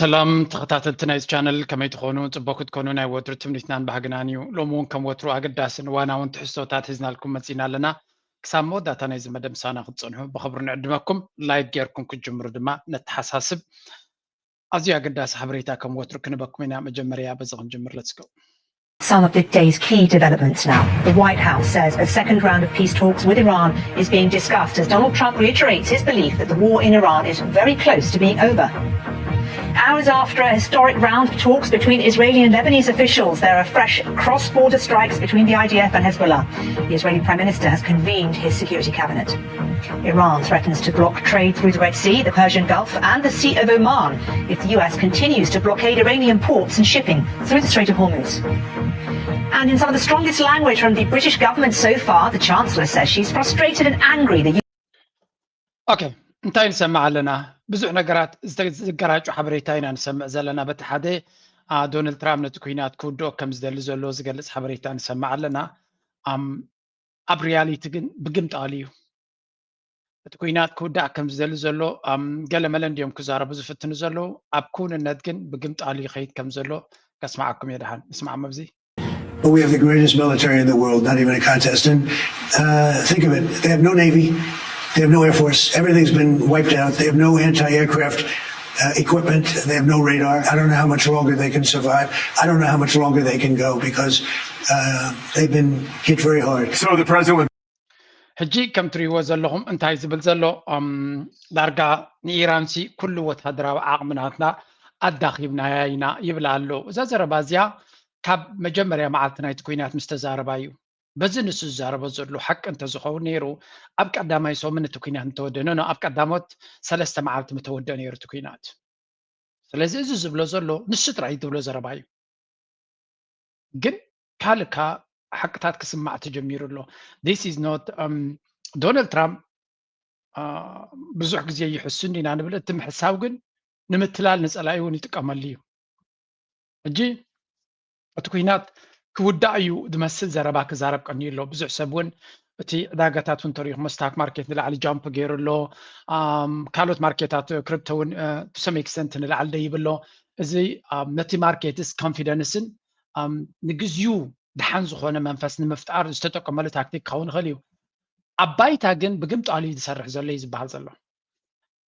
ሰላም ተኸታተልቲ ናይዚ ቻነል፣ ከመይ ትኾኑ? ጽቡቕ ክትኮኑ ናይ ወትሩ ትምኒትናን ባህግናን እዩ። ሎሚ እውን ከም ወትሩ ኣገዳስን እዋናውን ትሕዝቶታት ሒዝናልኩም መጺና ኣለና። ክሳብ መወዳእታ ናይዚ መደብ ምሳና ክትጸንሑ ብኽብሪ ንዕድመኩም። ላይክ ጌርኩም ክትጅምሩ ድማ ነተሓሳስብ። ኣዝዩ ኣገዳሲ ሓበሬታ ከም ወትሩ ክንበኩም ኢና። መጀመርያ በዚ ክንጅምር። Let's go. Some of the day's key developments now. The White House says a second round of peace talks with Iran is being discussed as Donald Trump reiterates his belief that the war in Iran is very close to being over. Hours after a historic round of talks between Israeli and Lebanese officials, there are fresh cross-border strikes between the I D F and Hezbollah. The Israeli Prime Minister has convened his security cabinet. Iran threatens to block trade through the Red Sea, the Persian Gulf, and the Sea of Oman if the U S continues to blockade Iranian ports and shipping through the Strait of Hormuz. And in some of the strongest language from the British government so far, the Chancellor says she's frustrated and angry. The ኦኬ፣ እንታይ ንሰምዕ ኣለና? ብዙሕ ነገራት ዝተ- ዝገራጩ ሓበሬታ ኢና ንሰምዕ ዘለና። በቲ ሓደ ዶናልድ ትራምፕ ነቲ ኩናት ክውድኦ ከም ዝደሊ ዘሎ ዝገልጽ ሓበሬታ ንሰምዕ ኣለና። ኣብ ሪያሊቲ ግን ብግምጣል እዩ። እቲ ኩናት ክውዳእ ከም ዝደሊ ዘሎ ገለመለ እንዲዮም ክዛረቡ ዝፍትኑ ዘለዉ። ኣብ ክውንነት ግን ብግምጣል ይኸይድ ከም ዘሎ ከስማዓኩም እየ። ደሓን ንስማዕ መብዚ። But we have the greatest military in the world, not even a contest. And uh, think of it, they have no navy, they have no air force. Everything's been wiped out. They have no anti-aircraft uh, equipment. They have no radar. I don't know how much longer they can survive. I don't know how much longer they can go because uh, they've been hit very hard. So the president would ሕጂ ከም ትሪእዎ ዘለኹም እንታይ ዝብል ዘሎ ዳርጋ ንኢራንሲ ኩሉ ወታደራዊ ዓቕሚ ናትና ኣዳኺብናያ ኢና ይብል ኣሎ። እዛ ዘረባ እዚኣ ካብ መጀመርያ መዓልቲ ናይቲ ኩናት ምስ ተዛረባ እዩ። በዚ ንሱ ዝዛረቦ ዘሎ ሓቂ እንተዝኸውን ነይሩ ኣብ ቀዳማይ ሰሙን እቲ ኩናት ምተወደነ ኖ ኣብ ቀዳሞት ሰለስተ መዓልቲ ምተወደ ነይሩ እቲ ኩናት። ስለዚ እዚ ዝብሎ ዘሎ ንሱ ጥራይ ዝብሎ ዘረባ እዩ። ግን ካልካ ሓቅታት ክስማዕ ተጀሚሩ ኣሎ። This is not ዶናልድ ትራምፕ ብዙሕ ግዜ ይሕሱ እንዲና ንብል። እቲ ምሕሳው ግን ንምትላል ንጸላኢ እውን ይጥቀመሉ እዩ። ሕጂ እቲ ኩናት ክውዳእ እዩ ዝመስል ዘረባ ክዛረብ ቀንዩ ኣሎ። ብዙሕ ሰብ እውን እቲ ዕዳጋታት እውን ተሪኹሞ ስታክ ማርኬት ንላዕሊ ጃምፕ ገይሩ ኣሎ። ካልኦት ማርኬታት ክሪፕቶ እውን to some extent ንላዕሊ ደይብ ኣሎ። እዚ ነቲ ማርኬትስ ኮንፊደንስን ንግዚኡ ደሓን ዝኾነ መንፈስ ንምፍጣር ዝተጠቀመሉ ታክቲክ ክኸውን ይኽእል እዩ። ኣብ ባይታ ግን ብግምጣሉ እዩ ዝሰርሕ ዘሎ እዩ ዝበሃል ዘሎ።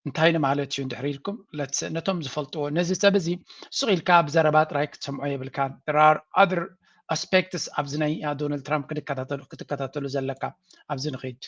እንታይ ንማለት እዩ እንድሕር ኢልኩም ነቶም ዝፈልጥዎ፣ ነዚ ሰብ እዚ ሱቕ ኢልካ ብዘረባ ጥራይ ክትሰምዖ የብልካን። There are other aspects ኣብዚ ናይ ዶናልድ ትራምፕ ክትከታተሉ ዘለካ። ኣብዚ ንኺድ።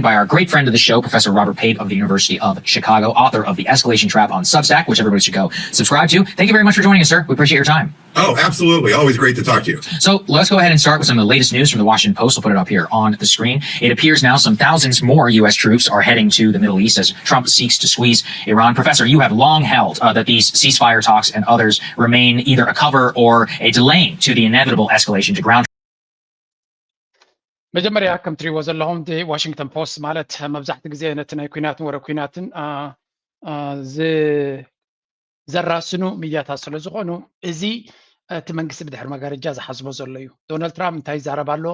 By our great friend of the show, Professor Robert Pape of the University of Chicago, author of The Escalation Trap on Substack, which everybody should go subscribe to. Thank you very much for joining us, sir. We appreciate your time. Oh, absolutely. Always great to talk to you. So let's go ahead and start with some of the latest news from the Washington Post. We'll put it up here on the screen. It appears now some thousands more U S troops are heading to the Middle East as Trump seeks to squeeze Iran. Professor, you have long held uh, that these ceasefire talks and others remain either a cover or a delay to the inevitable escalation to ground. መጀመርያ ከም ትሪእዎ ዘለኹም ዋሽንግተን ፖስት ማለት መብዛሕቲ ግዜ ነቲ ናይ ኩናትን ወረ ኩናትን ዘራስኑ ሚድያታት ስለ ዝኾኑ እዚ እቲ መንግስቲ ብድሕሪ መጋረጃ ዝሓስቦ ዘሎ እዩ። ዶናልድ ትራምፕ እንታይ ይዛረብ ኣሎ፣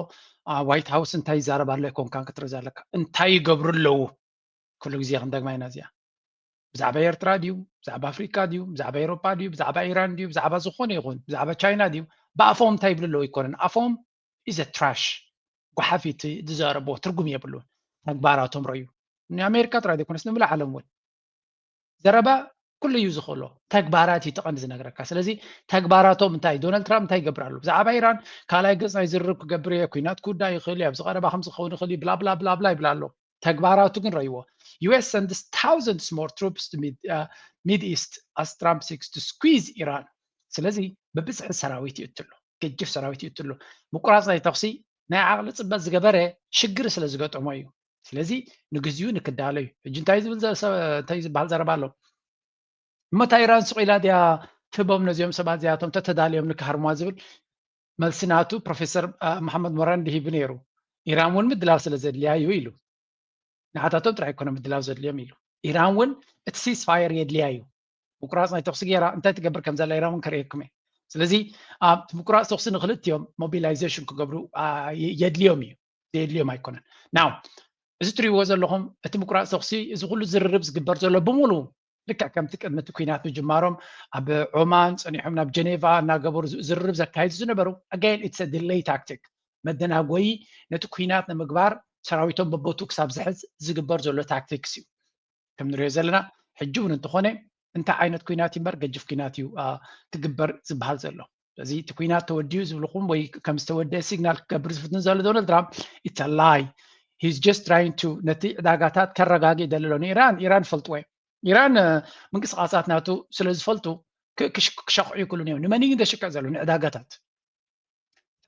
ዋይት ሃውስ እንታይ ይዛረብ ኣሎ ኣይኮንካን ክትርኢ ዘለካ፣ እንታይ ይገብሩ ኣለዉ። ኩሉ ግዜ ክንደግማ ኢና እዚኣ። ብዛዕባ ኤርትራ ድዩ፣ ብዛዕባ ኣፍሪካ ድዩ፣ ብዛዕባ ኤሮፓ ድዩ፣ ብዛዕባ ኢራን ድዩ፣ ብዛዕባ ዝኾነ ይኹን፣ ብዛዕባ ቻይና ድዩ፣ ብኣፎም እንታይ ይብሉ ኣለዉ ኣይኮነን። ኣፎም ኢዘ ትራሽ፣ ጓሓፊ፣ እቲ ዝዛረብዎ ትርጉም የብሉን። ተግባራቶም ረዩ። ንኣሜሪካ ጥራይ ዘይኮነስ ንሙሉእ ዓለም እውን ዘረባ ኩሉ እዩ ዝኽእሎ፣ ተግባራት እዩ እቲ ቀንዲ ዝነግረካ። ስለዚ ተግባራቶም እንታይ፣ ዶናልድ ትራምፕ እንታይ ይገብር ኣሎ? ብዛዕባ ኢራን ካልኣይ ገጽ ናይ ዝርርብ ክገብር እየ፣ ኩናት ክውዳእ ይኽእል እዩ፣ ኣብዚ ቀረባ ከምዚ ክኸውን ይኽእል እዩ፣ ብላ ብላ ብላ ብላ ይብል ኣሎ። ተግባራቱ ግን ረይዎ። U S sends thousands more troops to mid, uh, Mid East as Trump seeks to squeeze Iran. ስለዚ ብብዝሒ ሰራዊት ይእትሎ፣ ገጅፍ ሰራዊት ይእትሎ። ምቁራፅ ናይ ተኽሲ ናይ ዓቕሊ ፅበት ዝገበረ ሽግር ስለ ዝገጠሞ እዩ። ስለዚ ንግዚኡ ንክዳሎ እዩ። ሕጂ እንታይ ዝብል እንታይ ዝበሃል ዘረባ ኣሎ? እሞ እታ ኢራን ስቕ ኢላ ድያ ትህቦም ነዚኦም ሰባት እዚኣቶም ተተዳልዮም ንክሃርሙዋ ዝብል መልሲ ናቱ ፕሮፌሰር መሓመድ ሞራን ድሂቡ ነይሩ። ኢራን እውን ምድላው ስለ ዘድልያ እዩ ኢሉ። ንዓታቶም ጥራይ ኣይኮነ ምድላው ዘድልዮም ኢሉ። ኢራን እውን እቲ ሲስፋየር የድልያ እዩ። ምቁራፅ ናይ ተኽሲ ገይራ እንታይ ትገብር ከም ዘላ ኢራን እውን ከርእየኩም እየ። ስለዚ ኣብቲ ምቁራፅ ተኽሲ ንክልቲኦም ሞቢላይዜሽን ክገብሩ የድልዮም እዩ፣ ዘየድልዮም ኣይኮነን። ናው እዚ ትሪእዎ ዘለኹም እቲ ምቁራፅ ተኽሲ፣ እዚ ኩሉ ዝርርብ ዝግበር ዘሎ ብምሉ ልክዕ ከምቲ ቅድሚ እቲ ኲናት ምጅማሮም ኣብ ዖማን ጸኒሖም ናብ ጀኔቫ እናገበሩ ዝርርብ ዘካይዱ ዝነበሩ፣ again it's a delay tactic፣ መደናጎዪ፣ ነቲ ኲናት ንምግባር ሰራዊቶም በቦቱ ክሳብ ዝሕዝ ዝግበር ዘሎ ታክቲክስ እዩ። ከም ንሪኦ ዘለና ሕጂ እውን እንተኾነ እንታይ ዓይነት ኲናት እዩ እምበር ገጅፍ ኲናት እዩ ክግበር ዝበሃል ዘሎ። ስለዚ እቲ ኲናት ተወዲኡ ዝብልኹም ወይ ከም ዝተወደአ ሲግናል ክገብር ዝፍትን ዘሎ ዶናልድ ትራምፕ it's a lie. He's just trying to ነቲ ዕዳጋታት ከረጋግእ ይደሊ ኣሎ። ንኢራን ኢራን ይፈልጥዎ እዮም። ኢራን ምንቅስቃሳት ናቱ ስለ ዝፈልጡ ክሸኽዑ ይክእሉን እዮም። ንመን እዩ ዘሽቅዕ ዘሎ? ንዕዳጋታት።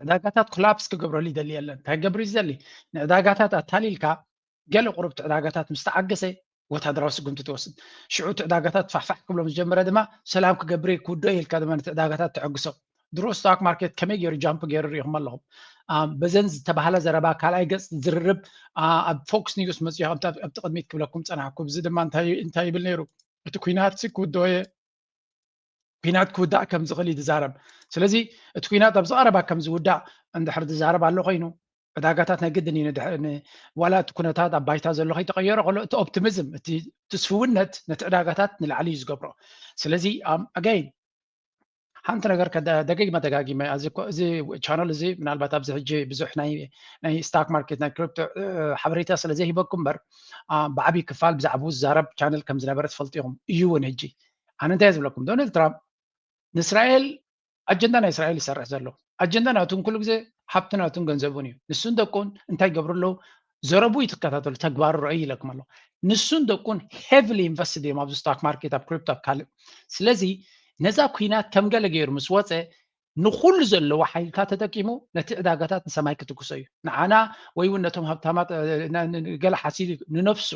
ዕዳጋታት ኮላፕስ ክገብረሉ ይደሊ የለን። እንታይ ገብር እዩ ዝደሊ? ንዕዳጋታት ኣታሊልካ ገለ ቁሩብ እቲ ዕዳጋታት ምስ ተዓገሰ ወታደራዊ ስጉምቲ ትወስድ። ሽዑ እቲ ዕዳጋታት ፋሕፋሕ ክብሎም ዝጀመረ ድማ ሰላም ክገብር ክውዶ ኢልካ ድማ ነቲ ዕዳጋታት ተዕግሶ። ድሮ ስቶክ ማርኬት ከመይ ገይሩ ጃምፕ ገይሩ ርኢኹም ኣለኹም። በዘን ዝተባህለ ዘረባ ካልኣይ ገፅ ዝርርብ ኣብ ፎክስ ኒውስ መፅዮ ኣብቲ ቅድሚት ክብለኩም ፀናሕኩ። እዚ ድማ እንታይ ይብል ነይሩ? እቲ ኩናት ክውድኦ እየ፣ ኩናት ክውዳእ ከም ዝኽእል እዩ ዝዛረብ። ስለዚ እቲ ኩናት ኣብዚ ቀረባ ከም ዝውዳእ እንድሕር ዝዛረብ ኣሎ ኮይኑ ዕዳጋታት ናይ ግድን እዩ ዋላ እቲ ኩነታት ኣብ ባይታ ዘሎ ከይተቀየረ ከሎ እቲ ኦፕቲሚዝም እቲ ትስፍውነት ነቲ ዕዳጋታት ንላዕሊ እዩ ዝገብሮ። ስለዚ ኣጋይን ሓንቲ ነገር ደጋጊመ ደጋጊመ እዚ ቻነል እዚ ምናልባት ኣብዚ ሕጂ ብዙሕ ናይ ስታክ ማርኬት ናይ ክሪፕቶ ሓበሬታ ስለ ዘይህበኩም እምበር ብዓብዪ ክፋል ብዛዕባኡ ዝዛረብ ቻነል ከም ዝነበረ ትፈልጡ ኢኹም። እዩ እውን ሕጂ ኣነ እንታይ ዝብለኩም ዶናልድ ትራምፕ ንእስራኤል ኣጀንዳ ናይ እስራኤል ይሰርሕ ዘሎ ኣጀንዳ ናቱን ኩሉ ግዜ ሃብቲ ናቱን ገንዘቡን እዩ። ንሱን ደቁን እንታይ ይገብሩ ኣለዉ? ዘረቡ ይትከታተሉ ተግባሩ ረአዩ ይለኩም ኣሎ። ንሱን ደቁን ሄቪሊ ኢንቨስትድ እዮም ኣብዚ ስቶክ ማርኬት ኣብ ክሪፕቶ ኣብ ካልእ። ስለዚ ነዛ ኩናት ከም ገለ ገይሩ ምስ ወፀ ንኩሉ ዘለዎ ሓይልታት ተጠቂሙ ነቲ ዕዳጋታት ንሰማይ ክትኩሶ እዩ። ንዓና ወይ እውን ነቶም ሃብታማት ገለ ሓሲሉ ንነፍሱ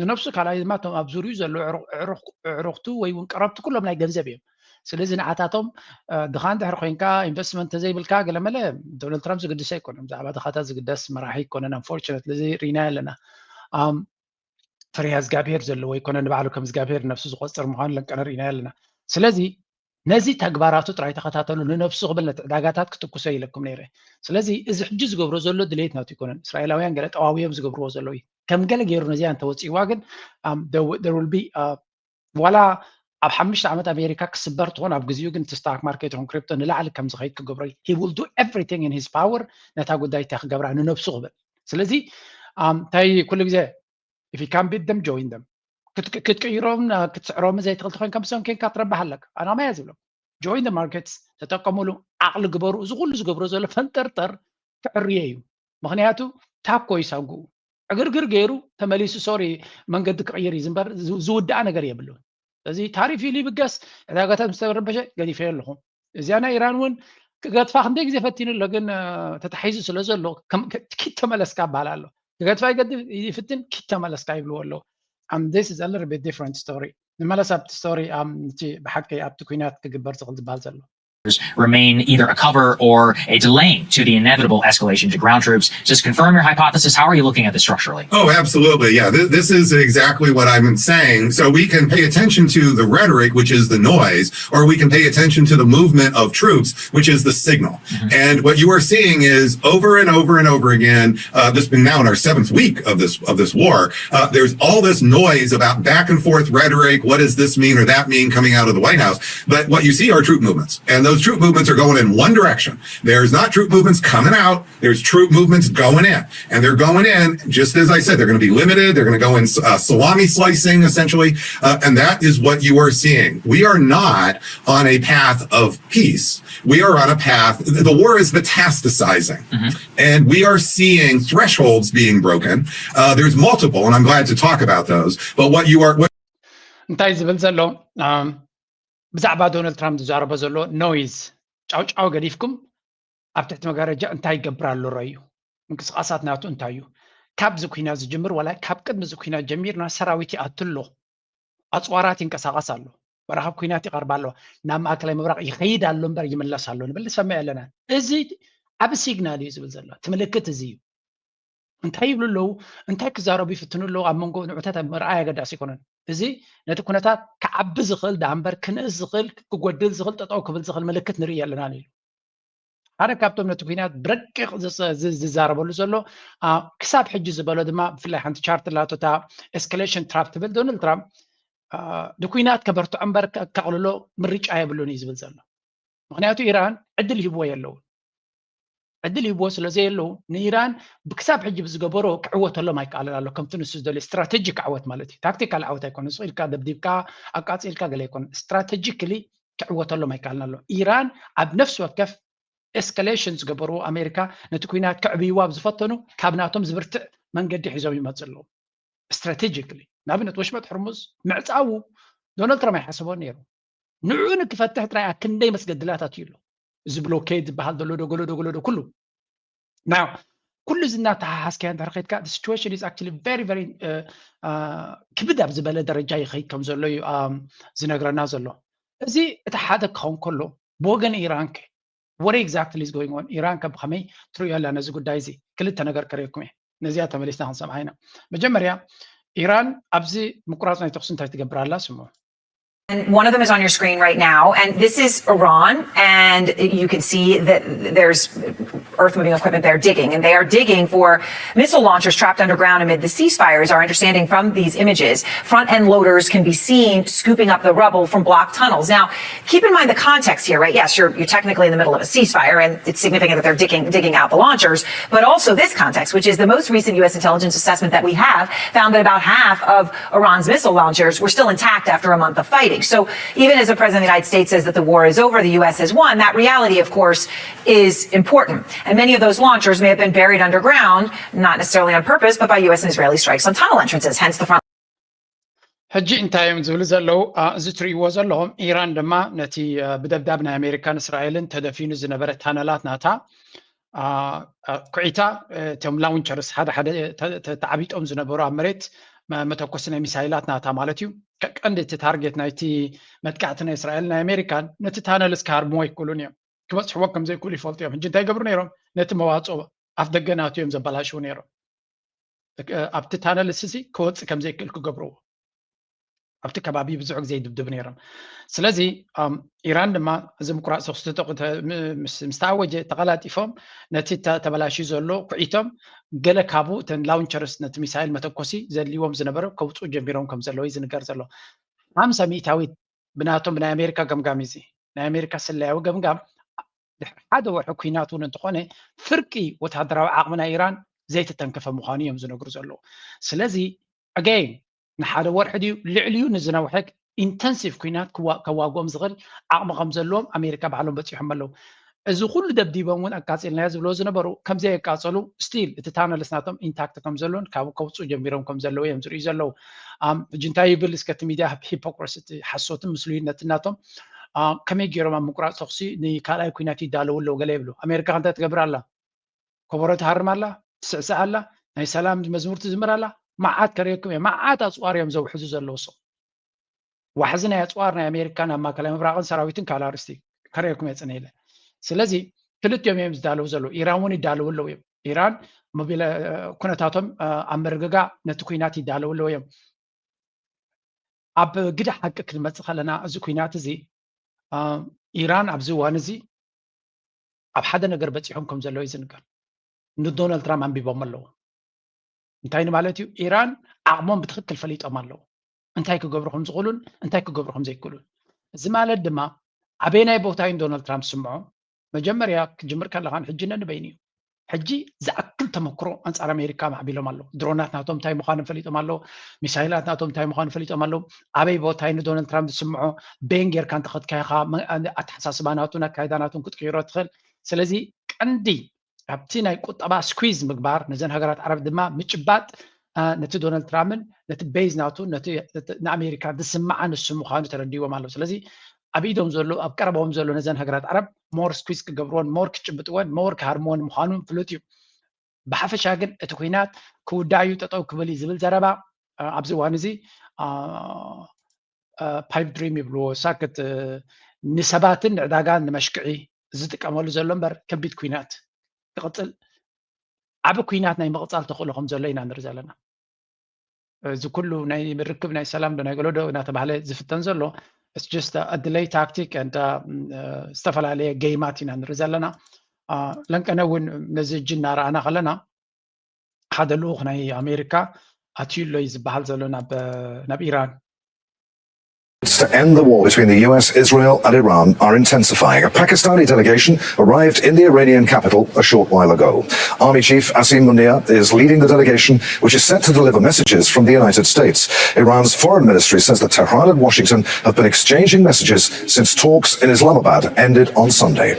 ንነፍሱ ካልኣይ ድማ እቶም ኣብ ዙሪኡ ዘለዉ ኣዕሩኽቱ ወይ እውን ቀረብቲ ኩሎም ናይ ገንዘብ እዮም። ስለዚ ንዓታቶም ድኻ እንድሕር ኮይንካ ኢንቨስትመንት ተዘይብልካ ገለመለ ዶናልድ ትራምፕ ዝግድስ ኣይኮነን። ብዛዕባ ድኻታት ዝግደስ መራሒ ኣይኮነን። ኣንፎርቹነትሊ እዚ ርኢናዮ ኣለና። ፈሪሃ እግዚኣብሄር ዘለዎ ኣይኮነን። ንባዕሉ ከም እግዚኣብሄር ነፍሱ ዝቆፅር ምዃኑ ለንቀነ ርኢናዮ ኣለና። ስለዚ ነዚ ተግባራቱ ጥራይ ተኸታተሉ። ንነፍሱ ክብል ነቲ ዕዳጋታት ክትኩሶ ኢለኩም ነይረ። ስለዚ እዚ ሕጂ ዝገብሮ ዘሎ ድሌት ናቱ ኣይኮነን። እስራኤላውያን ገለ ጠዋውዮም ዝገብርዎ ዘለዉ እዩ። ከም ገለ ገይሩ ነዚኣ እንተወፂእዋ ግን there will be ዋላ ኣብ ሓሙሽተ ዓመት ኣሜሪካ ክስበር ትኾን ኣብ ግዜኡ ግን እቲ ስታክ ማርኬት ይኹን ክሪፕቶ ንላዕሊ ከም ዝኸይድ ክገብሮ እዩ። He will do everything in his power ነታ ጉዳይ እታ ክገብራ ንነብሱ ክብል። ስለዚ እንታይ ኩሉ ግዜ if you can beat them join them ክትቅይሮም ክትስዕሮም ዘይትኽእል ተኮይንካ ምስኦም ኮንካ ትረብሕ ኣለካ። ኣናማያ ዝብሎም join the markets ተጠቀሙሉ። ዓቕሊ ግበሩ። እዚ ኩሉ ዝገብሮ ዘሎ ፈንጠርጠር ክዕርዮ እዩ። ምክንያቱ ታኮ ይሳጉኡ ዕግርግር ገይሩ ተመሊሱ ሶሪ መንገዲ ክቕይር እዩ ዝንበር ዝውድኣ ነገር የብሉን። እዚ ታሪፍ ኢሉ ይብገስ ዕዳጋታት ምስ ተረበሸ ገዲፈዮ ኣለኹ። እዚኣ ናይ ኢራን እውን ክገድፋ ክንደይ ግዜ ፈቲኑ ኣሎ፣ ግን ተታሒዙ ስለ ዘሎ ኪድ ተመለስካ ይበሃል ኣሎ። ክገድፋ ይገድፍ ይፍትን ኪድ ተመለስካ ይብልዎ ኣለዉ። And this is a little bit different story። ንመለስ ኣብቲ ስቶሪ እቲ ብሓቂ ኣብቲ ኩናት ክግበር ዝኽእል ዝበሃል ዘሎ remain either a cover or a delaying to the inevitable escalation to ground troops. Just confirm your hypothesis. How are you looking at this structurally? Oh, absolutely. Yeah, this, this is exactly what I've been saying. So we can pay attention to the rhetoric, which is the noise, or we can pay attention to the movement of troops, which is the signal. Mm-hmm. And what you are seeing is over and over and over again, uh, this being now in our seventh week of this of this war, uh, there's all this noise about back and forth rhetoric. What does this mean or that mean coming out of the White House? But what you see are troop movements. And those troop movements are going in one direction. There's not troop movements coming out. There's troop movements going in. And they're going in, just as I said, they're going to be limited. They're going to go in uh, salami slicing, essentially. Uh, and that is what you are seeing. We are not on a path of peace. We are on a path, the war is metastasizing. Mm-hmm. And we are seeing thresholds being broken. Uh, there's multiple, and I'm glad to talk about those. But what you are... What... እንታይ ዝብል ዘሎ ብዛዕባ ዶናልድ ትራምፕ ዝዛረቦ ዘሎ ኖይዝ ጫውጫው ገዲፍኩም ኣብ ትሕቲ መጋረጃ እንታይ ይገብር ኣሎ ረዩ። ምንቅስቃሳት ናቱ እንታይ እዩ? ካብዚ ኩናት ዝጅምር ዋላ ካብ ቅድሚ እዚ ኩናት ጀሚርና ሰራዊት ይኣቱ ኣሎ። ኣፅዋራት ይንቀሳቀስ ኣሎ። መራኸብ ኩናት ይቐርብ ኣሎ። ናብ ማእከላይ ምብራቕ ይኸይድ ኣሎ እምበር ይምለስ ኣሎ ንብል ንሰምዕ ኣለና። እዚ ዓቢ ሲግናል እዩ ዝብል ዘሎ። እቲ ምልክት እዚ እዩ። እንታይ ይብሉ ኣለዉ? እንታይ ክዛረቡ ይፍትኑ ኣለዉ? ኣብ መንጎ ንዑታት ኣብ ምርኣይ ኣገዳሲ ኣይኮነን። እዚ ነቲ ኩነታት ክዓቢ ዝኽእል ደኣ እምበር ክንእስ ዝኽእል ክጎድል ዝኽእል ጠጠው ክብል ዝኽእል ምልክት ንርኢ ኣለናን ኢሉ። ሓደ ካብቶም ነቲ ኩናት ብረቂቕ ዝዛረበሉ ዘሎ ክሳብ ሕጂ ዝበሎ ድማ ብፍላይ ሓንቲ ቻርት ላቶ እታ ኤስካሌሽን ትራፕ ትብል ዶናልድ ትራምፕ ንኩናት ከበርትዖ እምበር ከቕልሎ ምርጫ የብሉን እዩ ዝብል ዘሎ። ምክንያቱ ኢራን ዕድል ሂብዎ የለውን። ዕድል ሂብዎ ስለ ዘየለዉ ንኢራን ብክሳብ ሕጂ ብዝገበሮ ክዕወተሎም ኣይከኣልን ኣሎ። ከምቲ ንሱ ዝደልዮ ስትራቴጂክ ዓወት ማለት እዩ። ታክቲካል ዓወት ኣይኮነ፣ ስቕ ኢልካ ደብዲብካ ኣቃፂልካ ገለ ኣይኮነ። ስትራቴጂክሊ ክዕወተሎም ኣይከኣልን ኣሎ። ኢራን ኣብ ነፍሲ ወከፍ ኤስካሌሽን ዝገበርዎ ኣሜሪካ ነቲ ኩናት ከዕብይዋ ኣብ ዝፈተኑ ካብ ናቶም ዝብርትዕ መንገዲ ሒዞም ይመፁ ኣለዉ። ስትራቴጂክሊ ንኣብነት ወሽመጥ ሕርሙዝ ምዕፃዉ ዶናልድ ትራምፕ ኣይሓሰቦን ነይሩ። ንዑ ንክፈትሕ ጥራይ ኣብ ክንደይ መስገድላት ኣትዩ ኣሎ። እዚ ብሎኬድ ዝበሃል ዘሎ ዶ ገሎ ዶ ገሎ ዶ ኩሉ ና ኩሉ እዚ እናተሓሓዝካዮ እንድሕር ከድካ situation is actually very very ክብድ ኣብ ዝበለ ደረጃ ይኸይድ ከም ዘሎ እዩ ዝነግረና ዘሎ። እዚ እቲ ሓደ ክኸውን ከሎ ብወገን ኢራን ከ what exactly is going on? ኢራን ከ ብኸመይ ትርእዮ ኣላ ነዚ ጉዳይ እዚ? ክልተ ነገር ከርእየኩም እየ። ነዚኣ ተመሊስና ክንሰምዓ ኢና። መጀመርያ ኢራን ኣብዚ ምቁራፅ ናይ ተኩሲ እንታይ ትገብር ኣላ ስምዑ። And one of them is on your screen right now. And this is Iran. And you can see that there's earth moving equipment there digging. And they are digging for missile launchers trapped underground amid the ceasefires. Our understanding from these images, front end loaders can be seen scooping up the rubble from blocked tunnels. Now, keep in mind the context here, right? Yes, you're, you're technically in the middle of a ceasefire, and it's significant that they're digging, digging out the launchers. But also this context, which is the most recent U S intelligence assessment that we have, found that about half of Iran's missile launchers were still intact after a month of fighting. So even as the president of the United States says that the war is over, the U S has won, that reality, of course, is important. And many of those launchers may have been buried underground, not necessarily on purpose, but by U S and Israeli strikes on tunnel entrances, hence the front. ሕጂ እንታይ እዮም ዝብሉ ዘለዉ? እዚ ትርእይዎ ዘለኹም ኢራን ድማ ነቲ ብደብዳብ ናይ ኣሜሪካን እስራኤልን ተደፊኑ ዝነበረ ታነላት ናታ ኩዒታ፣ እቶም ላውንቸርስ ሓደ ሓደ ተዓቢጦም ዝነበሩ ኣብ መሬት መተኮሲ ናይ ሚሳይላት ናታ ማለት እዩ። ቀንዲ እቲ ታርጌት ናይቲ መጥቃዕቲ ናይ እስራኤል ናይ ኣሜሪካን ነቲ ታነልስ ክሃርምዎ ኣይክእሉን እዮም። ክበፅሕዎ ከም ዘይክእሉ ይፈልጡ እዮም። ሕጂ እንታይ ይገብሩ ነይሮም? ነቲ መዋፅኦ ኣፍ ደገ ናቱ እዮም ዘበላሽዉ ነይሮም። ኣብቲ ታነልስ እዚ ክወፅእ ከም ዘይክእል ክገብርዎ ኣብቲ ከባቢ ብዙሕ ግዜ ይድብድቡ ነይሮም። ስለዚ ኢራን ድማ እዚ ምቁራፅ ተኩሲ ምስ ተኣወጀ ተቐላጢፎም ነቲ ተበላሽዩ ዘሎ ኩዒቶም ገለ ካብኡ እተን ላውንቸርስ ነቲ ሚሳይል መተኮሲ ዘድልዎም ዝነበረ ከውፅኡ ጀሚሮም ከም ዘለዉ እዩ ዝንገር ዘሎ። ሓምሳ ሚእታዊት ብናቶም ብናይ ኣሜሪካ ገምጋም እዚ ናይ ኣሜሪካ ስለያዊ ገምጋም ሓደ ወርሒ ኩናት እውን እንተኾነ ፍርቂ ወታደራዊ ዓቕሚ ናይ ኢራን ዘይተተንከፈ ምዃኑ እዮም ዝነግሩ ዘለዉ። ስለዚ ኣገይን ንሓደ ወርሒ ድዩ ልዕሊኡ ንዝነውሐ ኢንተንሲቭ ኩናት ከዋግኦም ዝኽእል ዓቕሚ ከም ዘለዎም ኣሜሪካ ባዕሎም በፂሖም ኣለዉ። እዚ ኩሉ ደብዲቦም እውን ኣቃፂልናዮ ዝብሎ ዝነበሩ ከምዘይ ኣቃፀሉ ስቲል እቲ ታነልስ ናቶም ኢንታክት ከም ዘሎን ካብ ከውፅኡ ጀሚሮም ከም ዘለዉ እዮም ዝርእዩ ዘለዉ። ሕጂ እንታይ ይብል እስከ እቲ ሚድያ ሂፖክረሲ እቲ ሓሶትን ምስሉይነት ናቶም ከመይ ገይሮም ኣብ ምቁራፅ ተኩሲ ንካልኣይ ኩናት ይዳለዉ ኣለዉ ገለ ይብሉ። ኣሜሪካ እንታይ ትገብር ኣላ? ኮቦሮ ትሃርም ኣላ፣ ትስዕስዕ ኣላ፣ ናይ ሰላም መዝሙር ትዝምር ኣላ። መዓት ከርእየኩም እየ። መዓት ኣፅዋር እዮም ዘውሕዙ ዘለዉ እሶም። ዋሕዚ ናይ ኣፅዋር ናይ ኣሜሪካን ኣብ ማእከላይ ምብራቕን ሰራዊትን ካልእ ኣርእስቲ ከርእየኩም እየ ፅነ ኢለ። ስለዚ ክልቲኦም እዮም ዝዳለዉ ዘለዉ። ኢራን እውን ይዳለዉ ኣለዉ እዮም። ኢራን ኩነታቶም ኣብ ምርግጋእ ነቲ ኩናት ይዳለዉ ኣለዉ እዮም። ኣብ ግደ ሓቂ ክንመፅእ ከለና እዚ ኩናት እዚ ኢራን ኣብዚ እዋን እዚ ኣብ ሓደ ነገር በፂሖም ከም ዘለዉ እዩ ዝንገር። ንዶናልድ ትራምፕ ኣንቢቦም ኣለዉ። እንታይ ንማለት እዩ? ኢራን ዓቕሞም ብትኽክል ፈሊጦም ኣለዉ። እንታይ ክገብሩ ከም ዝኽእሉን እንታይ ክገብሩ ከም ዘይክእሉን። እዚ ማለት ድማ ኣበየናይ ቦታ እዩ ንዶናልድ ትራምፕ ዝስምዖ? መጀመርያ ክጅምር ከለኻ ንሕጂ ነንበይኑ እዩ። ሕጂ ዝኣክል ተመክሮ ኣንጻር ኣሜሪካ ማዕቢሎም ኣለዉ። ድሮናት ናቶም እንታይ ምዃኖም ፈሊጦም ኣለዉ። ሚሳይላት ናቶም እንታይ ምዃኑ ፈሊጦም ኣለዉ። ኣበይ ቦታ እዩ ንዶናልድ ትራምፕ ዝስምዖ? በየን ጌርካ እንተኸድካይኻ ኣተሓሳስባ ናቱን ኣካይዳ ናቱን ክትቅይሮ ትኽእል። ስለዚ ቀንዲ ካብቲ ናይ ቁጠባ ስኩዝ ምግባር ነዘን ሃገራት ዓረብ ድማ ምጭባጥ ነቲ ዶናልድ ትራምፕን ነቲ ቤዝ ናቱ ንኣሜሪካ ዝስምዓ ንሱ ምዃኑ ተረዲዎም ኣለዉ። ስለዚ ኣብ ኢዶም ዘሎ ኣብ ቀረባዎም ዘሎ ነዘን ሃገራት ዓረብ ሞር ስኩዝ ክገብርዎን ሞር ክጭብጥዎን ሞር ክሃርምዎን ምዃኑ ፍሉጥ እዩ። ብሓፈሻ ግን እቲ ኩናት ክውዳእ እዩ፣ ጠጠው ክብል እዩ ዝብል ዘረባ ኣብዚ እዋን እዚ ፓይፕ ድሪም ይብልዎ ሳክት ንሰባትን ንዕዳጋን ንመሽክዒ ዝጥቀመሉ ዘሎ እምበር ከቢድ ኩናት ክቕፅል ዓቢ ኩናት ናይ ምቕፃል ተኽእሎ ከም ዘሎ ኢና ንርኢ ዘለና። እዚ ኩሉ ናይ ርክብ ናይ ሰላም ዶ ናይ ገሎ ዶ እናተባህለ ዝፍተን ዘሎ just a delay tactic and ዝተፈላለየ ጌማት ኢና ንርኢ ዘለና። ለንቀነ እውን ነዚ እጂ እናረኣና ከለና ሓደ ልኡኽ ናይ ኣሜሪካ ኣትዩ ኣሎ እዩ ዝበሃል ዘሎ ናብ ኢራን። To end the war between the U S, Israel, and Iran are intensifying. A Pakistani delegation arrived in the Iranian capital a short while ago. Army Chief Asim Munir is leading the delegation, which is set to deliver messages from the United States. Iran's foreign ministry says that Tehran and Washington have been exchanging messages since talks in Islamabad ended on Sunday.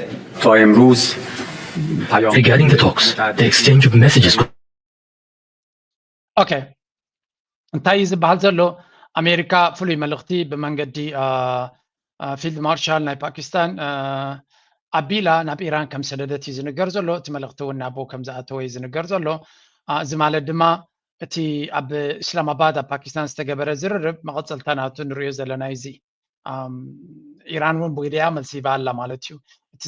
Regarding the talks, the exchange of messages okay እንታይ እዩ ዝበሃል ዘሎ? ኣሜሪካ ፍሉይ መልእኽቲ ብመንገዲ ፊልድ ማርሻል ናይ ፓኪስታን ኣቢላ ናብ ኢራን ከም ሰደደት እዩ ዝንገር ዘሎ። እቲ መልእኽቲ እውን ናብኡ ከም ዝኣተወ እዩ ዝንገር ዘሎ። እዚ ማለት ድማ እቲ ኣብ እስላማባድ ኣብ ፓኪስታን ዝተገበረ ዝርርብ መቐፀልታ ናቱ ንሪኦ ዘለና እዚ ኢራን እውን ብግዲኣ መልሲ ይባ ኣላ ማለት እዩ። እቲ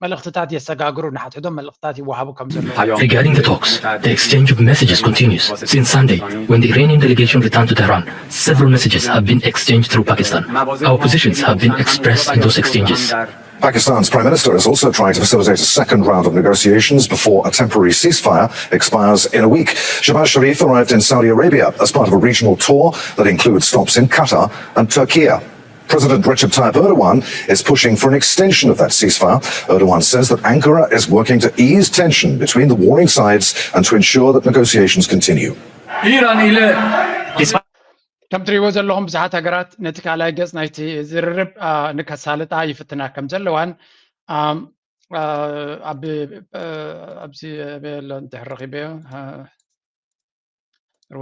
መልእኽትታት የሰጋግሩ ንሓድሕዶም መልእኽትታት ይወሃቡ ከም ዘሎ Regarding the talks, the exchange of messages continues. Since Sunday, when the Iranian delegation returned to Tehran, several messages have been exchanged through Pakistan. Our positions have been expressed in those exchanges. Pakistan's prime minister is also trying to facilitate a second round of negotiations before a temporary ceasefire expires in a week. Shehbaz Sharif arrived in Saudi Arabia as part of a regional tour that includes stops in Qatar and Turkey. President Recep Tayyip Erdogan is pushing for an extension of that ceasefire. Erdogan says that Ankara is working to ease tension between the warring sides and to ensure that negotiations continue. ከም ትሪእዎ ዘለኹም ብዙሓት ሃገራት ነቲ ካልኣይ ገጽ ናይቲ ዝርርብ ንከሳልጣ ይፍትና ከም ዘለዋን ኣብዚ ኣበየሎ እንድሕር ረኺበዮ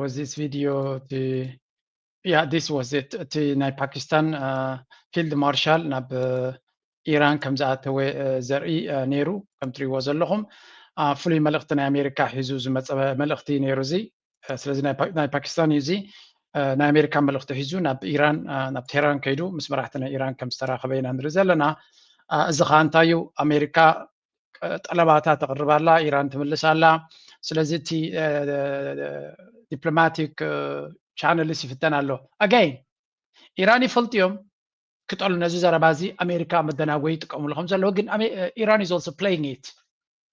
was this video እቲ yeah this was it እቲ ናይ ፓኪስታን ፊልድ ማርሻል ናብ ኢራን ከም ዝኣተወ ዘርኢ ነይሩ። ከም ትሪእዎ ዘለኹም ፍሉይ መልእኽቲ ናይ ኣሜሪካ ሒዙ ዝመፀ መልእኽቲ ነይሩ። እዚ ስለዚ ናይ ፓኪስታን እዩ። እዚ ናይ ኣሜሪካ መልእኽቲ ሒዙ ናብ ኢራን ናብ ቴህራን ከይዱ ምስ መራሕቲ ናይ ኢራን ከም ዝተራኸበ ኢና ንርኢ ዘለና። እዚ ከዓ እንታይ እዩ? ኣሜሪካ ጠለባታ ተቕርብ ኣላ፣ ኢራን ትምልስ ኣላ። ስለዚ እቲ ዲፕሎማቲክ ቻነልስ ይፍተን ኣሎ። ኣጋይን ኢራን ይፈልጡ እዮም ክጠሉ ነዚ ዘረባ እዚ ኣሜሪካ መደናጎይ ይጥቀሙሉ ከም ዘለዉ። ግን ኢራን is also playing it።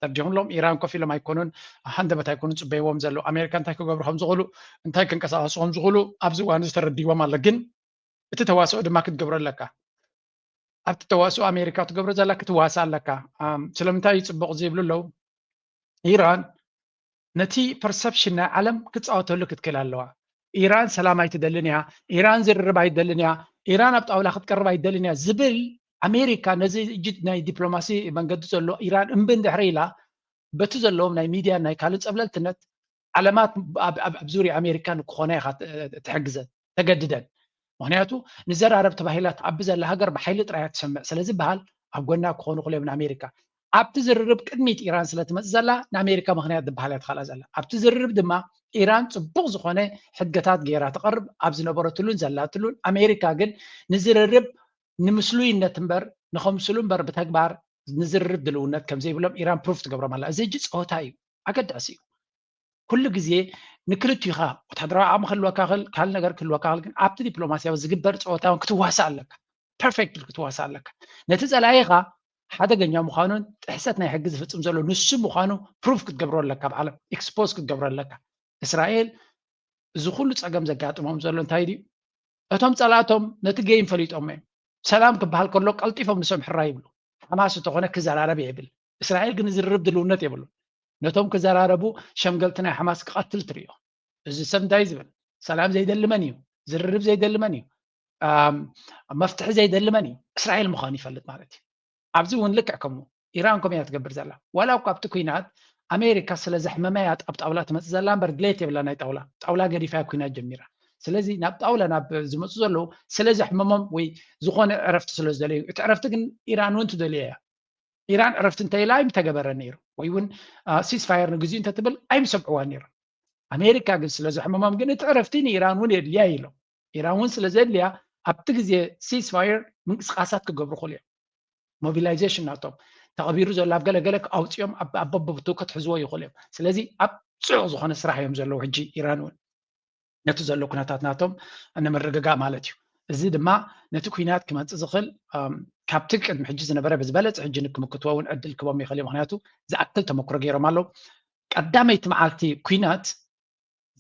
ተረዲኹም ኣለኹም። ኢራን ኮፍ ኢሎም ኣይኮኑን፣ ሃንደበት ኣይኮኑን ፅበይዎም ዘለዉ። ኣሜሪካ እንታይ ክገብሩ ከም ዝኽእሉ፣ እንታይ ክንቀሳቐሱ ከም ዝኽእሉ ኣብዚ እዋን እዚ ተረዲዎም ኣሎ። ግን እቲ ተዋስኦ ድማ ክትገብሮ ኣለካ። ኣብቲ ተዋስኦ ኣሜሪካ ትገብሮ ዘላ ክትዋሳ ኣለካ። ስለምንታይ እዩ ፅቡቕ ዝብሉ ኣለዉ? ኢራን ነቲ ፐርሰፕሽን ናይ ዓለም ክትፃወተሉ ክትክእል ኣለዋ። ኢራን ሰላም ኣይትደልን እያ፣ ኢራን ዝርርብ ኣይትደልን እያ፣ ኢራን ኣብ ጣውላ ክትቀርብ ኣይትደልን እያ ዝብል ኣሜሪካ ነዚ እጅ ናይ ዲፕሎማሲ መንገዲ ዘሎ ኢራን እምቢ እንድሕሪ ኢላ በቲ ዘለዎም ናይ ሚድያ ናይ ካልእ ፀብለልትነት ዓለማት ኣብ ዙርያ ኣሜሪካ ንክኾና ኢኻ ትሕግዘን ተገድደን። ምክንያቱ ንዘራረብ ተባሂላ ትዓቢ ዘላ ሃገር ብሓይሊ ጥራይ እያ ትሰምዕ ስለዝበሃል ኣብ ጎና ክኾኑ ክልዮም ንኣሜሪካ ኣብቲ ዝርርብ ቅድሚት ኢራን ስለትመፅእ ዘላ ንኣሜሪካ ምክንያት ዝበሃል እያ ትኸላ ዘላ። ኣብቲ ዝርርብ ድማ ኢራን ፅቡቕ ዝኾነ ሕድገታት ገይራ ትቐርብ ኣብ ዝነበረትሉን ዘላትሉን ኣሜሪካ ግን ንዝርርብ ንምስሉይነት እምበር ንኸምስሉ እምበር ብተግባር ንዝርርብ ድልውነት ከምዘይብሎም ኢራን ፕሩፍ ትገብሮም ኣላ። እዚ ሕጂ ፀወታ እዩ፣ ኣገዳሲ እዩ። ኩሉ ግዜ ንክልቲኻ ወታደራዊ ዓቕሚ ክህልወካ ክል ካልእ ነገር ክህልወካ ክል ግን ኣብቲ ዲፕሎማሲያዊ ዝግበር ፀወታ እውን ክትዋሳእ ኣለካ። ፐርፌክት ክትዋሳእ ኣለካ። ነቲ ፀላኢኻ ሓደገኛ ምዃኑን ጥሕሰት ናይ ሕጊ ዝፍፅም ዘሎ ንሱ ምዃኑ ፕሩፍ ክትገብሮ ኣለካ። ብዓለም ኤክስፖዝ ክትገብሮ ኣለካ። እስራኤል እዚ ኩሉ ፀገም ዘጋጥሞም ዘሎ እንታይ ድዩ? እቶም ፀላእቶም ነቲ ጌም ፈሊጦሞ እዮም። ሰላም ክበሃል ከሎ ቀልጢፎም ንሶም ሕራ ይብሉ። ሓማስ እንተኾነ ክዘራረብ ይብል። እስራኤል ግን ዝርርብ ድልውነት የብሉ። ነቶም ክዘራረቡ ሸምገልቲ ናይ ሓማስ ክቐትል ትርእዮ። እዚ ሰብ እንታይ ዝብል ሰላም ዘይደሊ መን እዩ? ዝርርብ ዘይደሊ መን እዩ? መፍትሒ ዘይደሊ መን እዩ? እስራኤል ምዃኑ ይፈልጥ ማለት እዩ። ኣብዚ እውን ልክዕ ከምኡ ኢራን ከምኡ እያ ትገብር ዘላ። ዋላ እኳ ኣብቲ ኩናት ኣሜሪካ ስለ ዘሕመመ እያ ኣብ ጣውላ ትመፅእ ዘላ እምበር ድሌት የብላ ናይ ጣውላ። ጣውላ ገዲፋ እያ ኩናት ጀሚራ። ስለዚ ናብ ጣውላ ናብ ዝመፁ ዘለዉ ስለ ዘሕመሞም ወይ ዝኾነ ዕረፍቲ ስለ ዝደለዩ፣ እቲ ዕረፍቲ ግን ኢራን እውን ትደልዮ እያ። ኢራን ዕረፍቲ እንተኢላ ኣይምተገበረ ነይሩ ወይ እውን ሲስፋየር ንግዚኡ እንተትብል ኣይምሰምዕዋ ነይሩ። ኣሜሪካ ግን ስለ ዘሕመሞም ግን እቲ ዕረፍቲ ንኢራን እውን የድልያ ኢሎም። ኢራን እውን ስለ ዘድልያ ኣብቲ ግዜ ሲስፋየር ምንቅስቃሳት ክገብሩ ክእሉ እዮም። ሞቢላይዜሽን ናቶም ተቐቢሩ ዘሎ ኣብ ገለገለ ኣውፅኦም ኣብ በቦቱ ክትሕዝዎ ይኽእሉ እዮም። ስለዚ ኣብ ፅዑቕ ዝኾነ ስራሕ እዮም ዘለዉ ሕጂ ኢራን እውን ነቲ ዘሎ ኩነታት ናቶም ንምርግጋእ ማለት እዩ። እዚ ድማ ነቲ ኩናት ክመፅእ ዝኽእል ካብቲ ቅድሚ ሕጂ ዝነበረ ብዝበለፀ ሕጂ ንክምክትዎ እውን ዕድል ክቦም ይኽእል እዩ። ምክንያቱ ዝኣክል ተመክሮ ገይሮም ኣለዉ። ቀዳመይቲ መዓልቲ ኩናት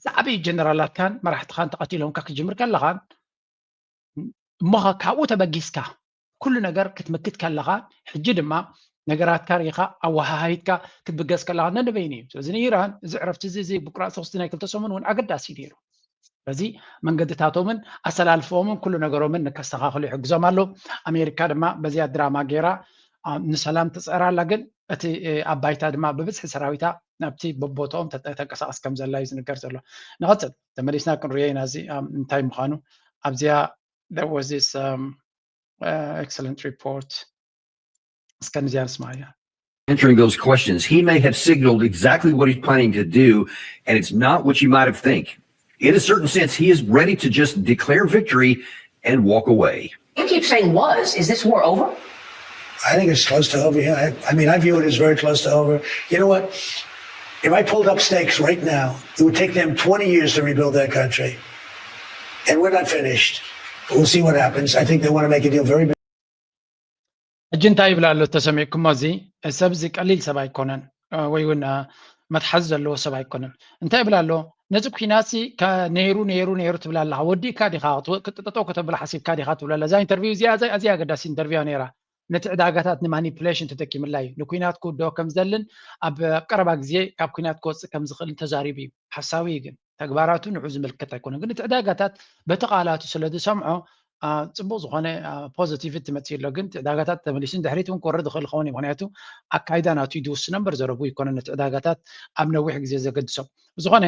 ዝዓበዩ ጀነራላትካን መራሕትኻን ተቐቲሎምካ ክጅምር ከለኻን እሞ ካብኡ ተበጊስካ ኩሉ ነገር ክትምክት ከለኻ፣ ሕጂ ድማ ነገራትካ ርኢኻ ኣወሃሃይትካ ክትብገስ ከለኻ ነንበይኑ እዩ። ስለዚ ንኢራን እዚ ዕረፍቲ እዚ፣ እዚ ምቁራፅ ተኹሲ ናይ ክልተ ሰሙን እውን ኣገዳሲ እዩ ነይሩ። ስለዚ መንገድታቶምን ኣሰላልፎምን ኩሉ ነገሮምን ንከስተኻኽሉ ይሕግዞም ኣሎ። ኣሜሪካ ድማ በዚኣ ድራማ ገይራ፣ አ፣ ንሰላም ትፅዕር ኣላ። ግን እቲ፣ እ፣ ኣብ ባይታ ድማ ብብዝሒ ሰራዊታ ናብቲ በቦትኦም ተተ-፣ ተንቀሳቐስ ከም ዘላ እዩ ዝንገር ዘሎ። ንቐፅል፣ ተመሊስና ክንሪኦ ኢና እዚ፣ አ፣ እንታይ ምዃኑ። ኣብዚኣ there was this, um, uh, excellent report. እስከ ንዚኣ ንስማዕያ። answering those questions. He may have signaled exactly what he's planning to do, and it's not what you might have think. In a certain sense, he is ready to just declare victory and walk away. You keep saying was. Is this war over? I think it's close to over. Yeah, I, I mean, I view it as very close to over. You know what? If I pulled up stakes right now, it would take them twenty years to rebuild their country. And we're not finished. But we'll see what happens. I think they want to make a deal very big. ሕጂ እንታይ ይብል ኣሎ ተሰሚዕኩሞ? እዚ ሰብ እዚ ቀሊል ሰብ ኣይኮነን፣ እ፣ ወይ እውን፣ እ፣ መትሓዚ ዘለዎ ሰብ ኣይኮነን። እንታይ ይብል ኣሎ? ነዚ ኩናት ሲ ከ-፣ ነይሩ ነይሩ ነይሩ ትብል ኣለኻ፣ ወዲእካ ዲኻ ክትወ-፣ ክትጠጠው ከተብሎ ሓሲብካ ዲኻ ትብል ኣላ። እዛ ኢንተርቪው እዚኣ ኣዝያ፣ ኣዝያ ኣገዳሲ ኢንተርቪው እያ ነይራ። ነቲ ዕዳጋታት ንማኒፕሌሽን ተጠቂምላ እዩ። ንኩናት ክውድኦ ከም ዝደልን ኣብ፣ ኣብ ቀረባ ግዜ ካብ ኩናት ክወፅእ ከም ዝኽእልን ተዛሪቡ እዩ። ሓሳዊ እዩ፣ ግን ተግባራቱ ንዑ ዝምልከት ኣይኮነን። ግን እቲ ዕዳጋታት በቲ ቃላቱ ስለ ዝሰምዖ፣ አ፣ ጽቡቕ ዝኾነ፣ አ፣ ፖዚቲቪቲ መጺኡ ኣሎ። ግን እቲ ዕዳጋታት ተመሊሱ ንድሕሪት እውን ክወርድ ይኽእል ይኸውን እዩ። ምኽንያቱ ኣካይዳ ናቱ እዩ ዝውስኖ እምበር ዘረቡ ኣይኮነን ነቲ ዕዳጋታት ኣብ ነዊሕ ግዜ ዘገድሶ። ብዝኾነ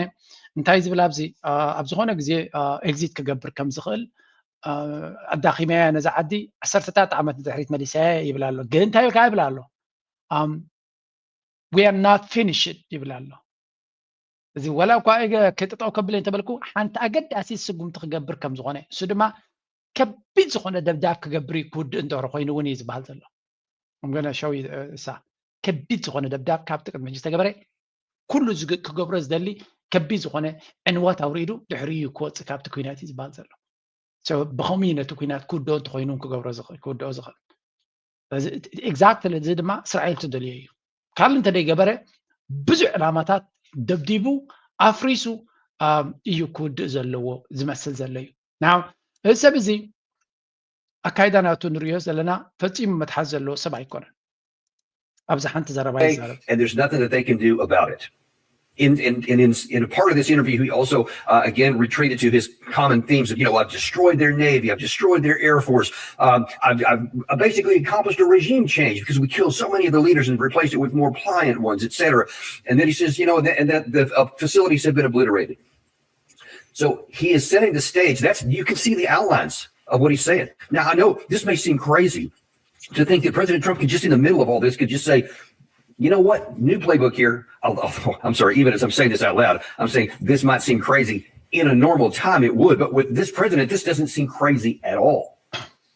እንታይ ዝብል ኣብዚ፣ አ፣ ኣብ ዝኾነ ግዜ፣ አ፣ ኤግዚት ክገብር ከም ዝኽእል፣ አ፣ ኣዳኺመያ ነዛ ዓዲ ዓሰርተታት ዓመት ንድሕሪት መሊሰያ ይብል ኣሎ። ግን እንታይ ኢልካ ይብል ኣሎ? Um, we are not finished ይብል ኣሎ። እዚ ወላ እኳ እገ ክጥጠው ከብል እንተበልኩ ሓንቲ ኣገዳሲ ስጉምቲ ክገብር ከም ዝኾነ፣ እሱ ድማ ከቢድ ዝኾነ ደብዳብ ክገብር እዩ ክውድእ እንድሕር ኮይኑ እውን እዩ ዝበሃል ዘሎ። I'm gonna show you, uh, እሳ ከቢድ ዝኾነ ደብዳብ ካብቲ ቅድሚ ሕጂ ዝተገበረ ኩሉ ዝግ-፣ ክገብሮ ዝደሊ ከቢድ ዝኾነ ዕንወት ኣውሪዱ ድሕሪኡ ክወፅእ ካብቲ ኩናት እዩ ዝበሃል ዘሎ። So ብኸምኡ እዩ ነቲ ኩናት ክውድኦ እንተኾይኑ እውን ክገብሮ ዝኽእል፣ ክውድኦ ዝኽእል። ስለዚ ኤግዛክትሊ እዚ ድማ እስራኤል ትደልዮ እዩ። ካልእ እንተደይገበረ ብዙሕ ዕላማታት ደብዲቡ ኣፍሪሱ፣ ኣም፣ እዩ ክውድእ ዘለዎ ዝመስል ዘሎ እዩ። ናው እዚ ሰብ እዚ ኣካይዳ ናቱ ንሪኦ ዘለና ፈጺሙ መትሓዝ ዘለዎ ሰብ ኣይኮነን። ኣብዚ ሓንቲ ዘረባ ይዛረብ። And there's nothing that they can do about it. In, in, in, in, in a part of this interview, he also, uh, again, retreated to his common themes of, you know, I've destroyed their navy, I've destroyed their air force, um, I've, I've basically accomplished a regime change because we killed so many of the leaders and replaced it with more pliant ones, et cetera. And then he says, you know, and that, and that the uh, facilities have been obliterated. So he is setting the stage. That's, you can see the outlines of what he's saying. Now, I know this may seem crazy to think that President Trump could just, in the middle of all this, could just say, you know what? New playbook here. I'll, I'll, I'm sorry, even as I'm saying this out loud, I'm saying this might seem crazy. In a normal time, it would, but with this president, this doesn't seem crazy at all.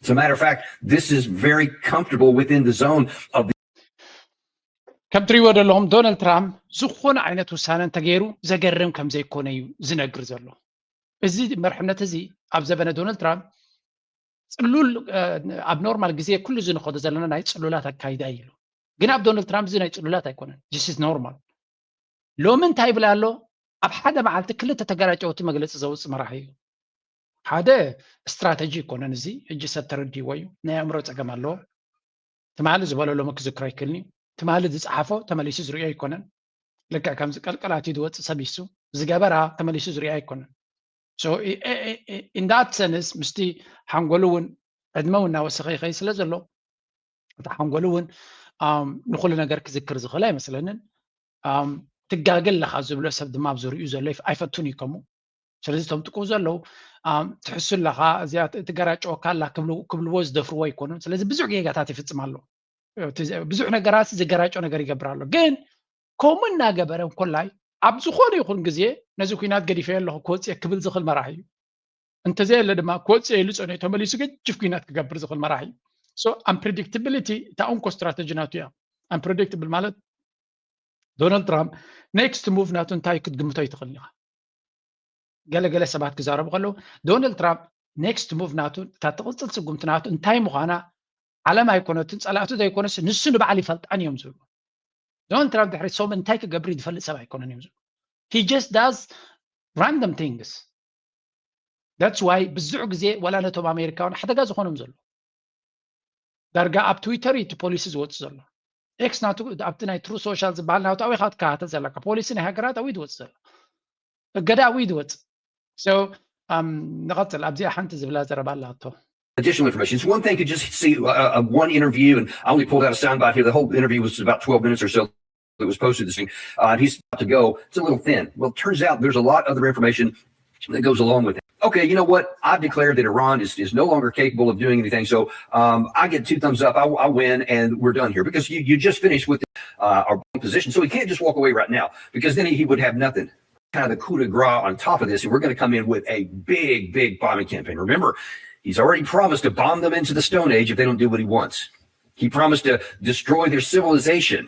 As a matter of fact, this is very comfortable within the zone of the ከም ትሪእዎ ዘለኹም ዶናልድ ትራምፕ ዝኾነ ዓይነት ውሳነ እንተገይሩ ዘገርም ከም ዘይኮነ እዩ ዝነግር ዘሎ። እዚ መርሕነት እዚ ኣብ ዘበነ ዶናልድ ትራምፕ ጽሉል፣ እ፣ ኣብ ኖርማል ግዜ ኩሉ እዚ ንኸዶ ዘለና ናይ ጽሉላት ኣካይዳ እዩ ኢሉ። ግን ኣብ ዶናልድ ትራምፕ እዚ ናይ ጽሉላት ኣይኮነን። This is normal። ሎሚ እንታይ ይብል ኣሎ? ኣብ ሓደ መዓልቲ ክልተ ተገራጨወቲ መግለጺ ዘውፅእ መራሒ እዩ። ሓደ ስትራተጂ ኣይኮነን እዚ፣ ሕጂ ሰብ ተረዲእዎ እዩ። ናይ ኣእምሮ ጸገም ኣለዎ። ትማሊ ዝበሎ ሎሚ ክዝክሮ ኣይክእልን እዩ። ትማሊ ዝጸሓፎ ተመሊሱ ዝርእዮ ኣይኮነን። ልክዕ ከምዚ ቀልቀል ኣትዩ ዝወጽእ ሰብ ይሱ ዝገበራ ተመሊሱ ዝርእዮ ኣይኮነን። So, i-, i-, i-, i-, in that sense፣ ምስቲ ሓንጎሉ እውን ዕድመ እውን እናወሰኸ ይኸይድ ስለ ዘሎ፣ እቲ ሓንጎሉ እውን፣ ኣም፣ ንኹሉ ነገር ክዝክር ዝኽእል ኣይመስለንን። ኣም፣ ትጋገ ኣለኻ ዝብሎ ሰብ ድማ ኣብ ዙሪኡ ዘሎ ኣይፍ-፣ ኣይፈቱን እዩ ከምኡ። ስለዚ እቶም ጥቅኡ ዘለዉ፣ ኣም፣ ትሕሱ ኣለኻ፣ እዚኣ ት-፣ ትገራጨወካ ኣላ ክብሉ-፣ ክብልዎ ዝደፍርዎ ኣይኮኑን። ስለዚ ብዙሕ ጌጋታት ይፍጽም ኣሎ። እቲ ዘ-፣ ብዙሕ ነገራት ዝገራጮ ነገር ይገብር ኣሎ። ግን ከምኡ እናገበረ እንኮላይ ኣብ ዝኾነ ይኹን ግዜ ነዚ ኩናት ገዲፈዮ ኣለኹ ክወፅእ ክብል ዝኽእል መራሒ እዩ። እንተዘየለ ድማ ክወፅእ ኢሉ ፀኒሑ ተመሊሱ ገጅፍ ኩናት ክገብር ዝኽእል መራሒ እዩ። So፣ ኣምፕሬዲክትብሊቲ እታ እንኮ ስትራተጂ ናቱ እያ። ኣምፕሬዲክትብል ማለት ዶናልድ ትራምፕ ኔክስት ሙቭ ናቱ እንታይ ክትግምቶ ይትኽእል ኢኻ። ገለገለ ሰባት ክዛረቡ ከለዉ ዶናልድ ትራምፕ ኔክስት ሙቭ ናቱ እታ ትቕፅል ስጉምቲ ናቱ እንታይ ምዃና ዓለም ኣይኮነትን፣ ፀላእቱ ዘይኮነስ ንሱ ንባዕሉ ይፈልጣን እዮም ዝብሉ። ዶናልድ ትራምፕ ድሕሪ ሶም እንታይ ክገብር ዝፈልጥ ሰብ ኣይኮነን እዮም ዝብሉ። He just does random things። That's why ብዙሕ ግዜ ዋላ ነቶም ኣሜሪካውያን ሓደጋ ዝኾኖም ዘሎ ዳርጋ ኣብ ትዊተር እዩ እቲ ፖሊሲ ዝወፅእ ዘሎ። ኤክስ ናቱ ኣብቲ ናይ ትሩ ሶሻል ዝበሃል ናቱ ኣበይ ክትከታተል ዘለካ ፖሊሲ ናይ ሃገራት ኣበይ ዝወፅእ ዘሎ እገዳ ኣበይ ዝወፅእ so ንቐፅል ኣብዚኣ ሓንቲ ዝብላ ዘረባ ኣላቶ additional information. It's one thing to just see uh, uh, one interview, and I only pulled out a soundbite here. The whole interview was about twelve minutes or so. It was posted this thing, uh, and he's about to go. It's a little thin. Well, it turns out there's a lot of other information that goes along with it. Okay, you know what? I've declared that Iran is, is no longer capable of doing anything. So um, I get two thumbs up. I, I win, and we're done here because you, you just finished with uh, our position. So he can't just walk away right now because then he, he would have nothing. Kind of the coup de grace on top of this, and we're going to come in with a big, big bombing campaign. Remember, he's already promised to bomb them into the Stone Age if they don't do what he wants. He promised to destroy their civilization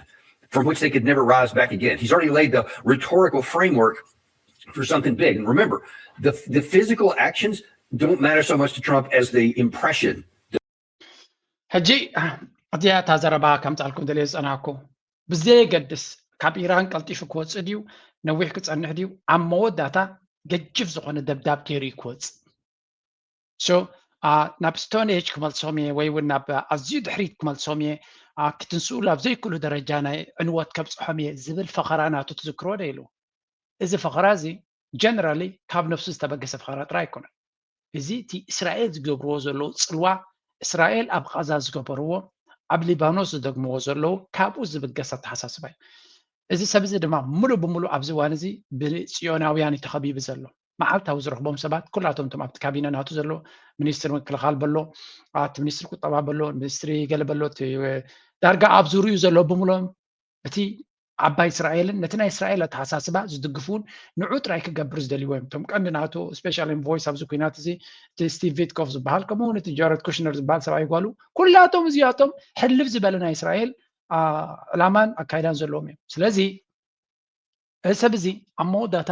from which they could never rise back again. He's already laid the rhetorical framework for something big. And remember, the, the physical actions don't matter so much to Trump as the impression. ሕጂ እዚኣ እታ ዘረባ ከምፃልኩም ደልየ ዝፀናኩ ብዘየገድስ ካብ ኢራን ቀልጢፉ ክወፅእ ድዩ ነዊሕ ክፀንሕ ድዩ ኣብ መወዳእታ ገጅፍ ዝኾነ ደብዳብ ገይሩ እዩ ክወፅእ so ናብ ስቶን ኤጅ ክመልሶም እየ ወይ እውን ናብ ኣዝዩ ድሕሪት ክመልሶም እየ ክትንስኡ ኣብ ዘይክእሉ ደረጃ ናይ ዕንወት ከብፅሖም እየ ዝብል ፈኸራ ናቱ ትዝክሮ ዶ ኢሉ እዚ ፈኸራ እዚ ጀነራሊ ካብ ነብሱ ዝተበገሰ ፈኸራ ጥራይ ኣይኮነን እዚ እቲ እስራኤል ዝገብርዎ ዘለዉ ፅልዋ እስራኤል ኣብ ቃዛ ዝገበርዎ ኣብ ሊባኖስ ዝደግምዎ ዘለዉ ካብኡ ዝብገስ ኣተሓሳስባ እዩ እዚ ሰብ እዚ ድማ ሙሉእ ብሙሉእ ኣብዚ እዋን እዚ ብፅዮናውያን እዩ ተኸቢቡ ዘሎ መዓልታዊ ዝረኽቦም ሰባት ኩላቶም እቶም ኣብቲ ካቢነ ናቱ ዘሎ ሚኒስትሪ ምክልኻል በሎ ኣብቲ ሚኒስትሪ ቁጠባ በሎ ሚኒስትሪ ገለ በሎ ዳርጋ ኣብ ዙሪኡ ዘሎ ብምሎም እቲ ዓባይ እስራኤልን ነቲ ናይ እስራኤል ኣተሓሳስባ ዝድግፉን ንዑ ጥራይ ክገብር ዝደልይዎ እዮም እቶም ቀንዲ ናቱ special envoys ኣብዚ ኩናት እዚ እቲ ስቲቭ ቪትኮፍ ዝበሃል ከምኡ እውን እቲ ጃረድ ኩሽነር ዝበሃል ሰብኣይ ጓሉ ኩላቶም እዚኣቶም ሕልፍ ዝበለ ናይ እስራኤል ዕላማን ኣካይዳን ዘለዎም እዮም ስለዚ እዚ ሰብ እዚ ኣብ መወዳእታ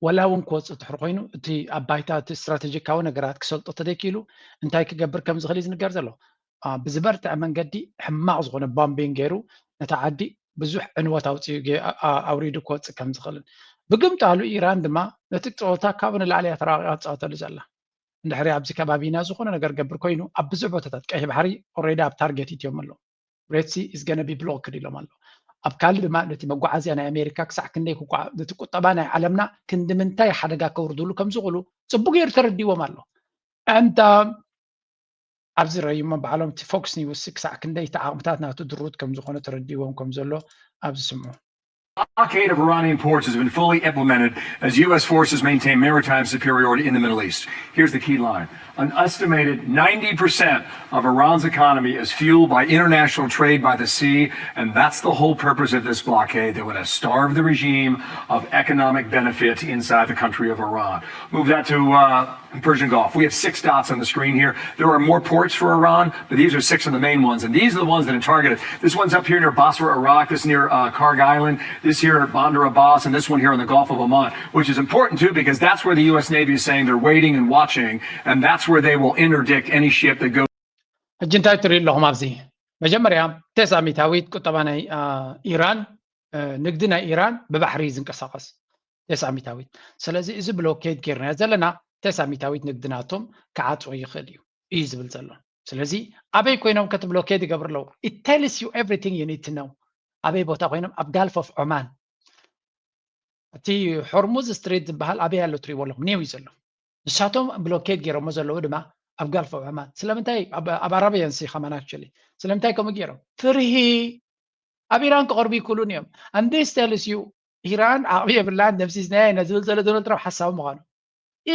ወላ እውን ክወፅእ ድሕሪ ኮይኑ እቲ ኣብ ባይታ እቲ ስትራቴጂካዊ ነገራት ክሰልጦ ተደኪሉ እንታይ ክገብር ከም ዝኽእል እዩ ዝንገር ዘሎ ብዝበርትዐ መንገዲ ሕማቕ ዝኾነ ቦምቢን ገይሩ ነታ ዓዲ ብዙሕ ዕንወት ኣውፅኡ ኣውሪዱ ክወፅእ ከም ዝኽእልን ብግምጣሉ ኢራን ድማ ነቲ ፀወታ ካብኡ ንላዕሊ እያ ተራቂቃ ትፃወተሉ ዘላ እንድሕሪ ኣብዚ ከባቢና ዝኾነ ነገር ገብር ኮይኑ ኣብ ብዙሕ ቦታታት ቀይሕ ባሕሪ already ኣብ ታርጌት እትዮም ኣለዉ ሬድሲ is gonna be blocked ኢሎም ኣሎ ኣብ ካልእ ድማ ነቲ መጓዓዝያ ናይ ኣሜሪካ ክሳዕ ክንደይ ክቋ ነቲ ቁጠባ ናይ ዓለምና ክንዲ ምንታይ ሓደጋ ከውርድሉ ከም ዝኽእሉ ጽቡቅ ገይሩ ተረዲዎም ኣሎ and ኣብዚ ረዩሞ ባዕሎም እቲ ፎክስ ኒውስ ክሳዕ ክንደይ እቲ ዓቕምታት ናቱ ድሩት ከም ዝኾነ ተረዲዎም ከም ዘሎ ኣብዚ ስምዑ blockade of Iranian ports has been fully implemented as U S forces maintain maritime superiority in the Middle East. Here's the key line. An estimated ninety percent of Iran's economy is fueled by international trade by the sea, and that's the whole purpose of this blockade. They want to starve the regime of economic benefit inside the country of Iran. Move that to uh, Persian Gulf. We have six dots on the screen here. There are more ports for Iran, but these are six of the main ones, and these are the ones that are targeted. This one's up here near Basra, Iraq. This near uh, Karg Island. This here at Bandar Abbas, and this one here in the Gulf of Oman, which is important too because that's where the U S Navy is saying they're waiting and watching, and that's where they will interdict any ship that goes. ሕጂ እንታይ ትርኢ ኣለኹም ኣብዚ መጀመርያ ቴሳ ሚታዊት ቁጠባ ናይ ኢራን ንግዲ ናይ ኢራን ብባሕሪ ዝንቀሳቀስ ቴሳ ሚታዊት ስለዚ እዚ ብሎኬድ ጌርናዮ ዘለና ቴሳ ሚታዊት ንግዲ ናቶም ክዓፅዎ ይኽእል እዩ እዩ ዝብል ዘሎ ስለዚ ኣበይ ኮይኖም ከቲ ብሎኬድ ይገብሩ ኣለዉ it tells you everything you need to know ኣበይ ቦታ ኮይኖም ኣብ ጋልፍ ኦፍ ዖማን እቲ ሆርሙዝ ስትሬት ዝበሃል ኣበይ ኣሎ ትሪእዎ ኣለኹም ኔው እዩ ዘሎ ንሳቶም ብሎኬድ ገይሮሞ ዘለዉ ድማ ኣብ ጋልፍ ኦፍ ዖማን ስለምንታይ ኣብ ኣራብያን ሲ ከማን ኣክቹሊ ስለምንታይ ከምኡ ገይሮም ፍርሂ ኣብ ኢራን ክቐርቡ ይክእሉን እዮም and this tells you ኢራን ዓቕሚ የብላን ደምሲስናያ ኢና ዝብል ዘሎ ዶናልድ ትራምፕ ሓሳዊ ምዃኑ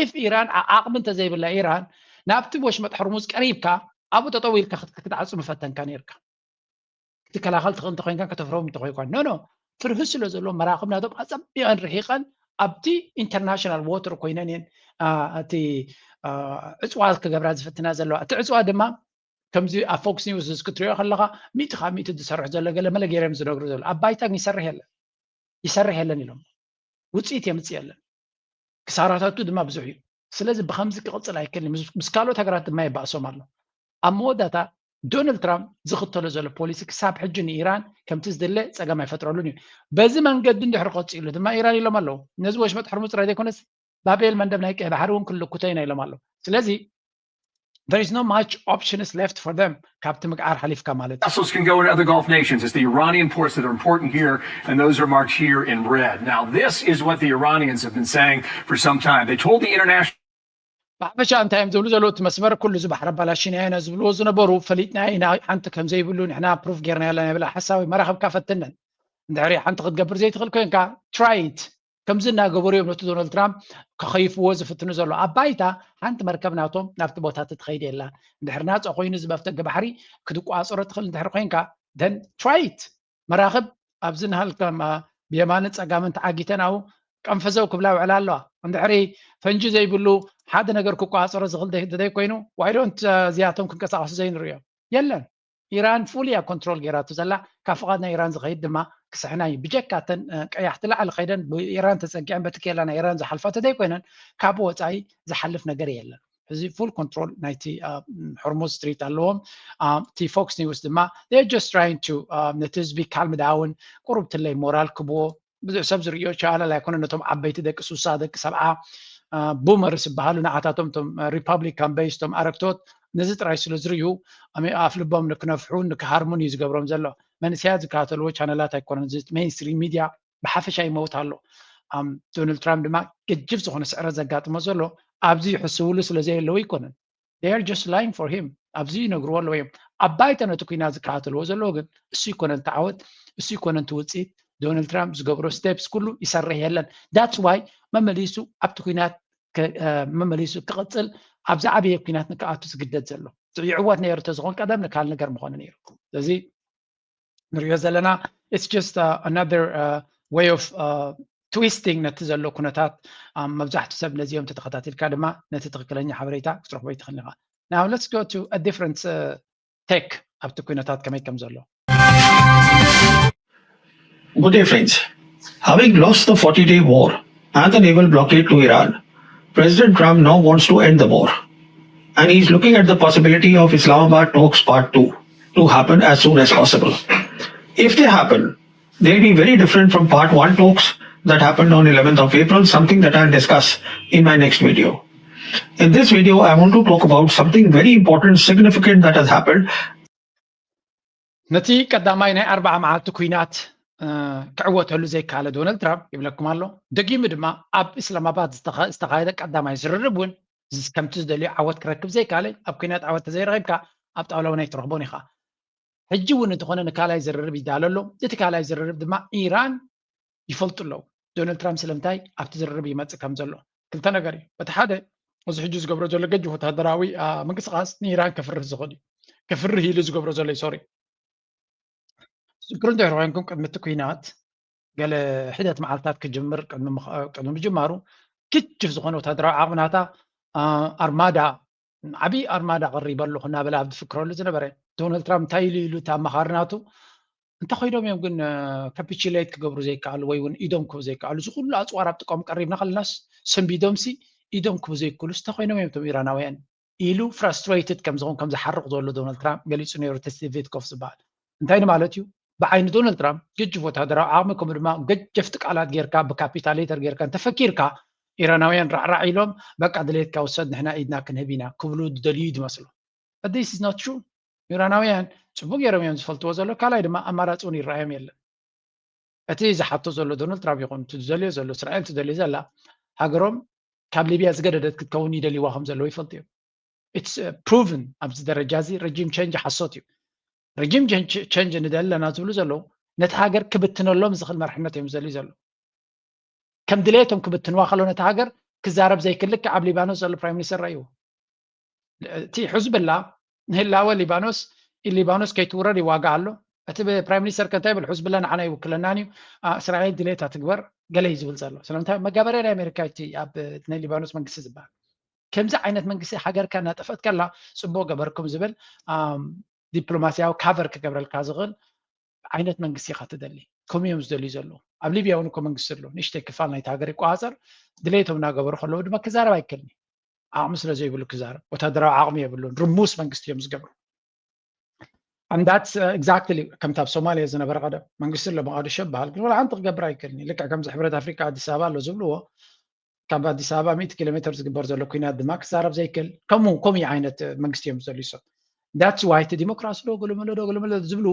if ኢራን ዓቕሚ እንተዘይብላ ኢራን ናብቲ ወሽመጥ ሕርሙዝ ቀሪብካ ኣብኡ ጠጠው ኢልካ ክትዓፁ ምፈተንካ ነርካ ክትከላኸል ትኽእል እንተኮይንካ ከተፍረዎም እንተኮይኳ ኖ ኖ ፍርሂ ስለ ዘሎ መራኽብ ናቶም ኣፀቢቐን ርሒቐን ኣብቲ ኢንተርናሽናል ዎተር ኮይነን እየን እቲ እፅዋ ክገብራ ዝፍትና ዘለዋ እቲ እፅዋ ድማ ከምዚ ኣብ ፎክስ ኒውስ ክትሪኦ ከለካ ሚእቲ ካብ ሚእቲ ዝሰርሕ ዘሎ ገለ መለ ገይሮም ዝነግሩ ዘሎ ኣብ ባይታ ይሰርሕ የለን ይሰርሕ የለን ኢሎም ውፅኢት የምፅእ የለን ክሳራታቱ ድማ ብዙሕ እዩ ስለዚ ብከምዚ ክቕፅል ኣይክእልን ምስ ካልኦት ሃገራት ድማ የባእሶም ኣሎ ኣብ መወዳእታ ዶናልድ ትራምፕ ዝኽተሎ ዘሎ ፖሊሲ ክሳብ ሕጂ ንኢራን ከምቲ ዝድለ ፀገም ኣይፈጥረሉን እዩ በዚ መንገዲ እንድሕር ቀፂሉ ድማ ኢራን ኢሎም ኣለዉ ነዚ ወሽመጥ ሕርሙዝ ጥራይ ዘይኮነስ ባብኤል መንደብ ናይ ቀይ ባሕሪ እውን ክልኩተ ኢና ኢሎም ኣለዉ። ስለዚ there is no much options left for them ካብቲ ምግዓር ሓሊፍካ ማለት እዩ። Vessels can go into other Gulf nations. It's the Iranian ports that are important here, and those are marked here in red. Now, this is what the Iranians have been saying for some time. They told the international ብሓፈሻ እንታይ እዮም ዝብሉ ዘለዉ? እቲ መስመር ኩሉ እዚ ባሕሪ ኣባላሽና ኢና ዝብልዎ ዝነበሩ ፈሊጥና ኢና፣ ሓንቲ ከም ዘይብሉ ንሕና ፕሩፍ ጌርና የለን ይብላ። ሓሳዊ መራኸብካ ፈትነን። እንድሕሪ ሓንቲ ክትገብር ዘይትኽእል ኮይንካ try it። ከምዚ እናገበሩ እዮም ነቲ ዶናልድ ትራምፕ ከኸይፍዎ ዝፍትኑ ዘሎ። ኣብ ባይታ ሓንቲ መርከብ ናቶም ናብቲ ቦታ ትትኸይድ የላ። እንድሕሪ ናፃ ኮይኑ እዚ በፍተገ ባሕሪ ክትቋፀሮ ትኽእል እንድሕሪ ኮይንካ then try it። መራኽብ ኣብዚ ንሃልከም ብየማንን ፀጋምን ተዓጊተን ኣብኡ ቀንፈዘው ክብላ ውዕላ ኣለዋ። እንድሕሪ ፈንጂ ዘይብሉ ሓደ ነገር ክቋፀሮ ዝኽእል ደይ- ደይ ኮይኑ why don't እዚኣቶም ክንቀሳቀሱ ዘይንርእዮም? የለን። ኢራን ፉል እያ ኮንትሮል ገይራቱ ዘላ። ካብ ፍቓድ ናይ ኢራን ዝኸይድ ድማ ክስሕና እዩ። ብጀካ እተን ቀያሕቲ ላዕሊ ከይደን ብኢራን ተፀጊዐን በቲ ኬላ ናይ ኢራን ዝሓልፋ ተዘይኮይነን ካብ ወፃኢ ዝሓልፍ ነገር የለን። እዚ ፉል ኮንትሮል ናይቲ ሆርሙዝ ስትሪት ኣለዎም። እቲ ፎክስ ኒውስ ድማ just trying to ነቲ ህዝቢ ካልም ዳውን ቁሩብ ትለይ ሞራል ክብዎ ብዙሕ ሰብ ዝርእዮ ቻነል ኣይኮነ ነቶም ዓበይቲ ደቂ ሱሳ ደቂ ሰብዓ ቡመርስ ዝበሃሉ ንዓታቶም ቶም ሪፐብሊካን ቤስ ቶም ኣረግቶት ነዚ ጥራይ ስለ ዝርእዩ ኣፍ ልቦም ንክነፍሑ ንክሃርሙን እዩ ዝገብሮም ዘሎ። መንእሰያት ዝከታተልዎ ቻነላት ኣይኮነን። እዚ ሜንስትሪም ሚድያ ብሓፈሻ ይመውት ኣሎ። ዶናልድ ትራምፕ ድማ ገጅፍ ዝኾነ ስዕረት ዘጋጥሞ ዘሎ ኣብዚ ይሕስብሉ ስለ ዘየለዉ ኣይኮነን። They are just lying for him። ኣብዚ ይነግርዎ ኣለዉ እዮም። ኣብ ባይታ ነቲ ኩናት ዝከታተልዎ ዘለዉ ግን እሱ ይኮነን ተዓወት፣ እሱ ይኮነን ትውፅኢት። ዶናልድ ትራምፕ ዝገብሮ ስቴፕስ ኩሉ ይሰርሕ የለን። That's why መመሊሱ ኣብቲ ኩናት መመሊሱ ክቕፅል ኣብ ዝዓበየ ኩናት ንክኣቱ ዝግደድ ዘሎ ይዕወት ነይሩ ተዝኾን ቀደም ንካል ነገር ምኾነ ነይሩ። ስለዚ ንሪኦ ዘለና it's just another way of twisting ነቲ ዘሎ ኩነታት። መብዛሕትኡ ሰብ ነዚኦም ተተኸታቲልካ ድማ ነቲ ትኽክለኛ ሓበሬታ ክትረኽቦ ይትኽእል ኢኻ። Now let's go to a different take ኣብቲ ኩነታት ከመይ ከም ዘሎ። Good day, friends. Having lost the forty-day war and the naval blockade to Iran, President Trump now wants to end the war. And he's looking at the possibility of Islamabad talks part two to happen as soon as possible. If they happen, they'll be very different from part one talks that happened on eleventh of April, something that I'll discuss in my next video. In this video, I want to talk about something very important, significant that has happened. ነቲ ቀዳማይ ናይ ኣርባዓ መዓልቲ ኩናት ክዕወተሉ ዘይከኣለ ዶናልድ ትራምፕ ይብለኩም ኣሎ። ደጊሙ ድማ ኣብ እስላማባድ ዝተኻየደ ቀዳማይ ዝርርብ እውን ከምቲ ዝደልዮ ዓወት ክረክብ ዘይከኣለ፣ ኣብ ኩናት ዓወት ተዘይረኺብካ ኣብ ጣውላ እውን ኣይትረኽቦን ኢኻ። ሕጂ እውን እንተኾነ ንካልኣይ ዝርርብ ይዳሎ ኣሎ። እቲ ካልኣይ ዝርርብ ድማ ኢራን ይፈልጡ ኣለዉ። ዶናልድ ትራምፕ ስለምንታይ ኣብቲ ዝርርብ ይመፅእ ከም ዘሎ ክልተ ነገር እዩ። በቲ ሓደ እዚ ሕጂ ዝገብሮ ዘሎ ገጅ ወታደራዊ ምንቅስቃስ ንኢራን ከፍርህ ዝኽእል እዩ። ከፍርህ ኢሉ ዝገብሮ ዘሎ ሶሪ ዝክሩ እንተ ኮይንኩም ቅድሚ እቲ ኩናት ገለ ሒደት መዓልታት ክጅምር ቅድሚ ምጅማሩ ግጅፍ ዝኾነ ወታደራዊ ዓቕሚ ናታ ኣርማዳ ዓብዪ ኣርማዳ ቀሪበ ኣለኹ እናበለ ኣብ ዝፍክረሉ ዝነበረ ዶናልድ ትራምፕ እንታይ ኢሉ ኢሉ እቲ ኣማኻሪ ናቱ እንተ ኮይኖም እዮም ግን ካፒቹሌት ክገብሩ ዘይከኣሉ ወይ እውን ኢዶም ክህቡ ዘይከኣሉ እዚ ኩሉ ኣፅዋር ኣብ ጥቆም ቀሪብና ከለናስ ሰንቢዶምሲ ኢዶም ክህቡ ዘይክእሉስ እንተ ኮይኖም እዮም እቶም ኢራናውያን ኢሉ ፍራስትሬትድ ከም ዝኾን ከም ዝሓርቕ ዘሎ ዶናልድ ትራምፕ ገሊፁ ነይሩ። እቲ ስቲቭ ዊትኮፍ ዝበሃል እንታይ ንማለት እዩ? ብዓይኒ ዶናልድ ትራምፕ ገጅፍ ወታደራዊ ዓቕሚ ከምኡ ድማ ገጀፍቲ ቃላት ጌርካ ብካፒታሌተር ጌርካ እንተፈኪርካ ኢራናውያን ራዕራዕ ኢሎም በቃ ድሌትካ ውሰድ ንሕና ኢድና ክንህብ ኢና ክብሉ ዝደልዩ እዩ ዝመስሉ። This is not true። ኢራናውያን ፅቡቅ ገይሮም እዮም ዝፈልጥዎ ዘሎ ካልኣይ ድማ ኣማራፂ እውን ይረኣዮም የለን። እቲ ዝሓቶ ዘሎ ዶናልድ ትራምፕ ይኹን እቲ ዝደልዮ ዘሎ እስራኤል ትደልዮ ዘላ ሃገሮም ካብ ሊብያ ዝገደደት ክትከውን ይደልይዋ ከም ዘለዉ ይፈልጡ እዮም። It's proven ኣብዚ ደረጃ እዚ regime change ሓሶት እዩ። Regime change ንደሊ ኣለና ዝብሉ ዘለዉ ነቲ ሃገር ክብትነሎም ዝኽእል መርሕነት እዮም ዝደልዩ ዘለዉ። ከም ድሌቶም ክብትንዋ ከሎ ነቲ ሃገር ክዛረብ ዘይክልክ ኣብ ሊባኖስ ዘሎ ፕራይም ሚኒስተር ረእይዎ። እቲ ሕዝብላ ንህላወ ሊባኖስ ሊባኖስ ከይትውረድ ይዋጋእ ኣሎ። እቲ ፕራይም ሚኒስተር ከ እንታይ ይብል? ሕዝብላ ንዓና ይውክለናን እዩ፣ እስራኤል ድሌታ ትግበር ገለ እዩ ዝብል ዘሎ። ስለምንታይ መጋበርያ ናይ ኣሜሪካ እቲ ኣብ ናይ ሊባኖስ መንግስቲ ዝበሃል ከምዚ ዓይነት መንግስቲ ሃገርካ እናጠፈት ከላ ፅቡቅ ገበርኩም ዝብል ዲፕሎማሲያዊ ካቨር ክገብረልካ ዝኽእል ዓይነት መንግስቲ ኢኻ ትደሊ። ከምኡ እዮም ዝደልዩ ዘለዉ። ኣብ ሊብያ እውን እኮ መንግስቲ ኣሎ፣ ንእሽተይ ክፋል ናይቲ ሃገር ይቆፃፀር። ድሌቶም እናገበሩ ከለዉ ድማ ክዛረብ ኣይክእልን እዩ። ዓቕሚ ስለ ዘይብሉ ክዛረብ፣ ወታደራዊ ዓቕሚ የብሉን። ርሙስ መንግስቲ እዮም ዝገብሩ። And that's exactly ከምቲ ኣብ ሶማልያ ዝነበረ ቀደም መንግስቲ ኣሎ መቃዲሾ ይበሃል፣ ግን ወላ ሓንቲ ክገብር ኣይክእልን እዩ። ልክዕ ከምዚ ሕብረት ኣፍሪቃ ኣዲስ ኣበባ ኣሎ ዝብልዎ ካብ ኣዲስ ኣበባ ሚእቲ ኪሎ ሜትር ዝግበር ዘሎ ኩናት ድማ ክዛረብ ዘይክእል። ከምኡ ከምኡ ዓይነት መንግስቲ እዮም ዝደልዩ ሰብ። That's why እቲ ዲሞክራሲ ዶ ገለመለ ዶ ገለመለ ዝብሉ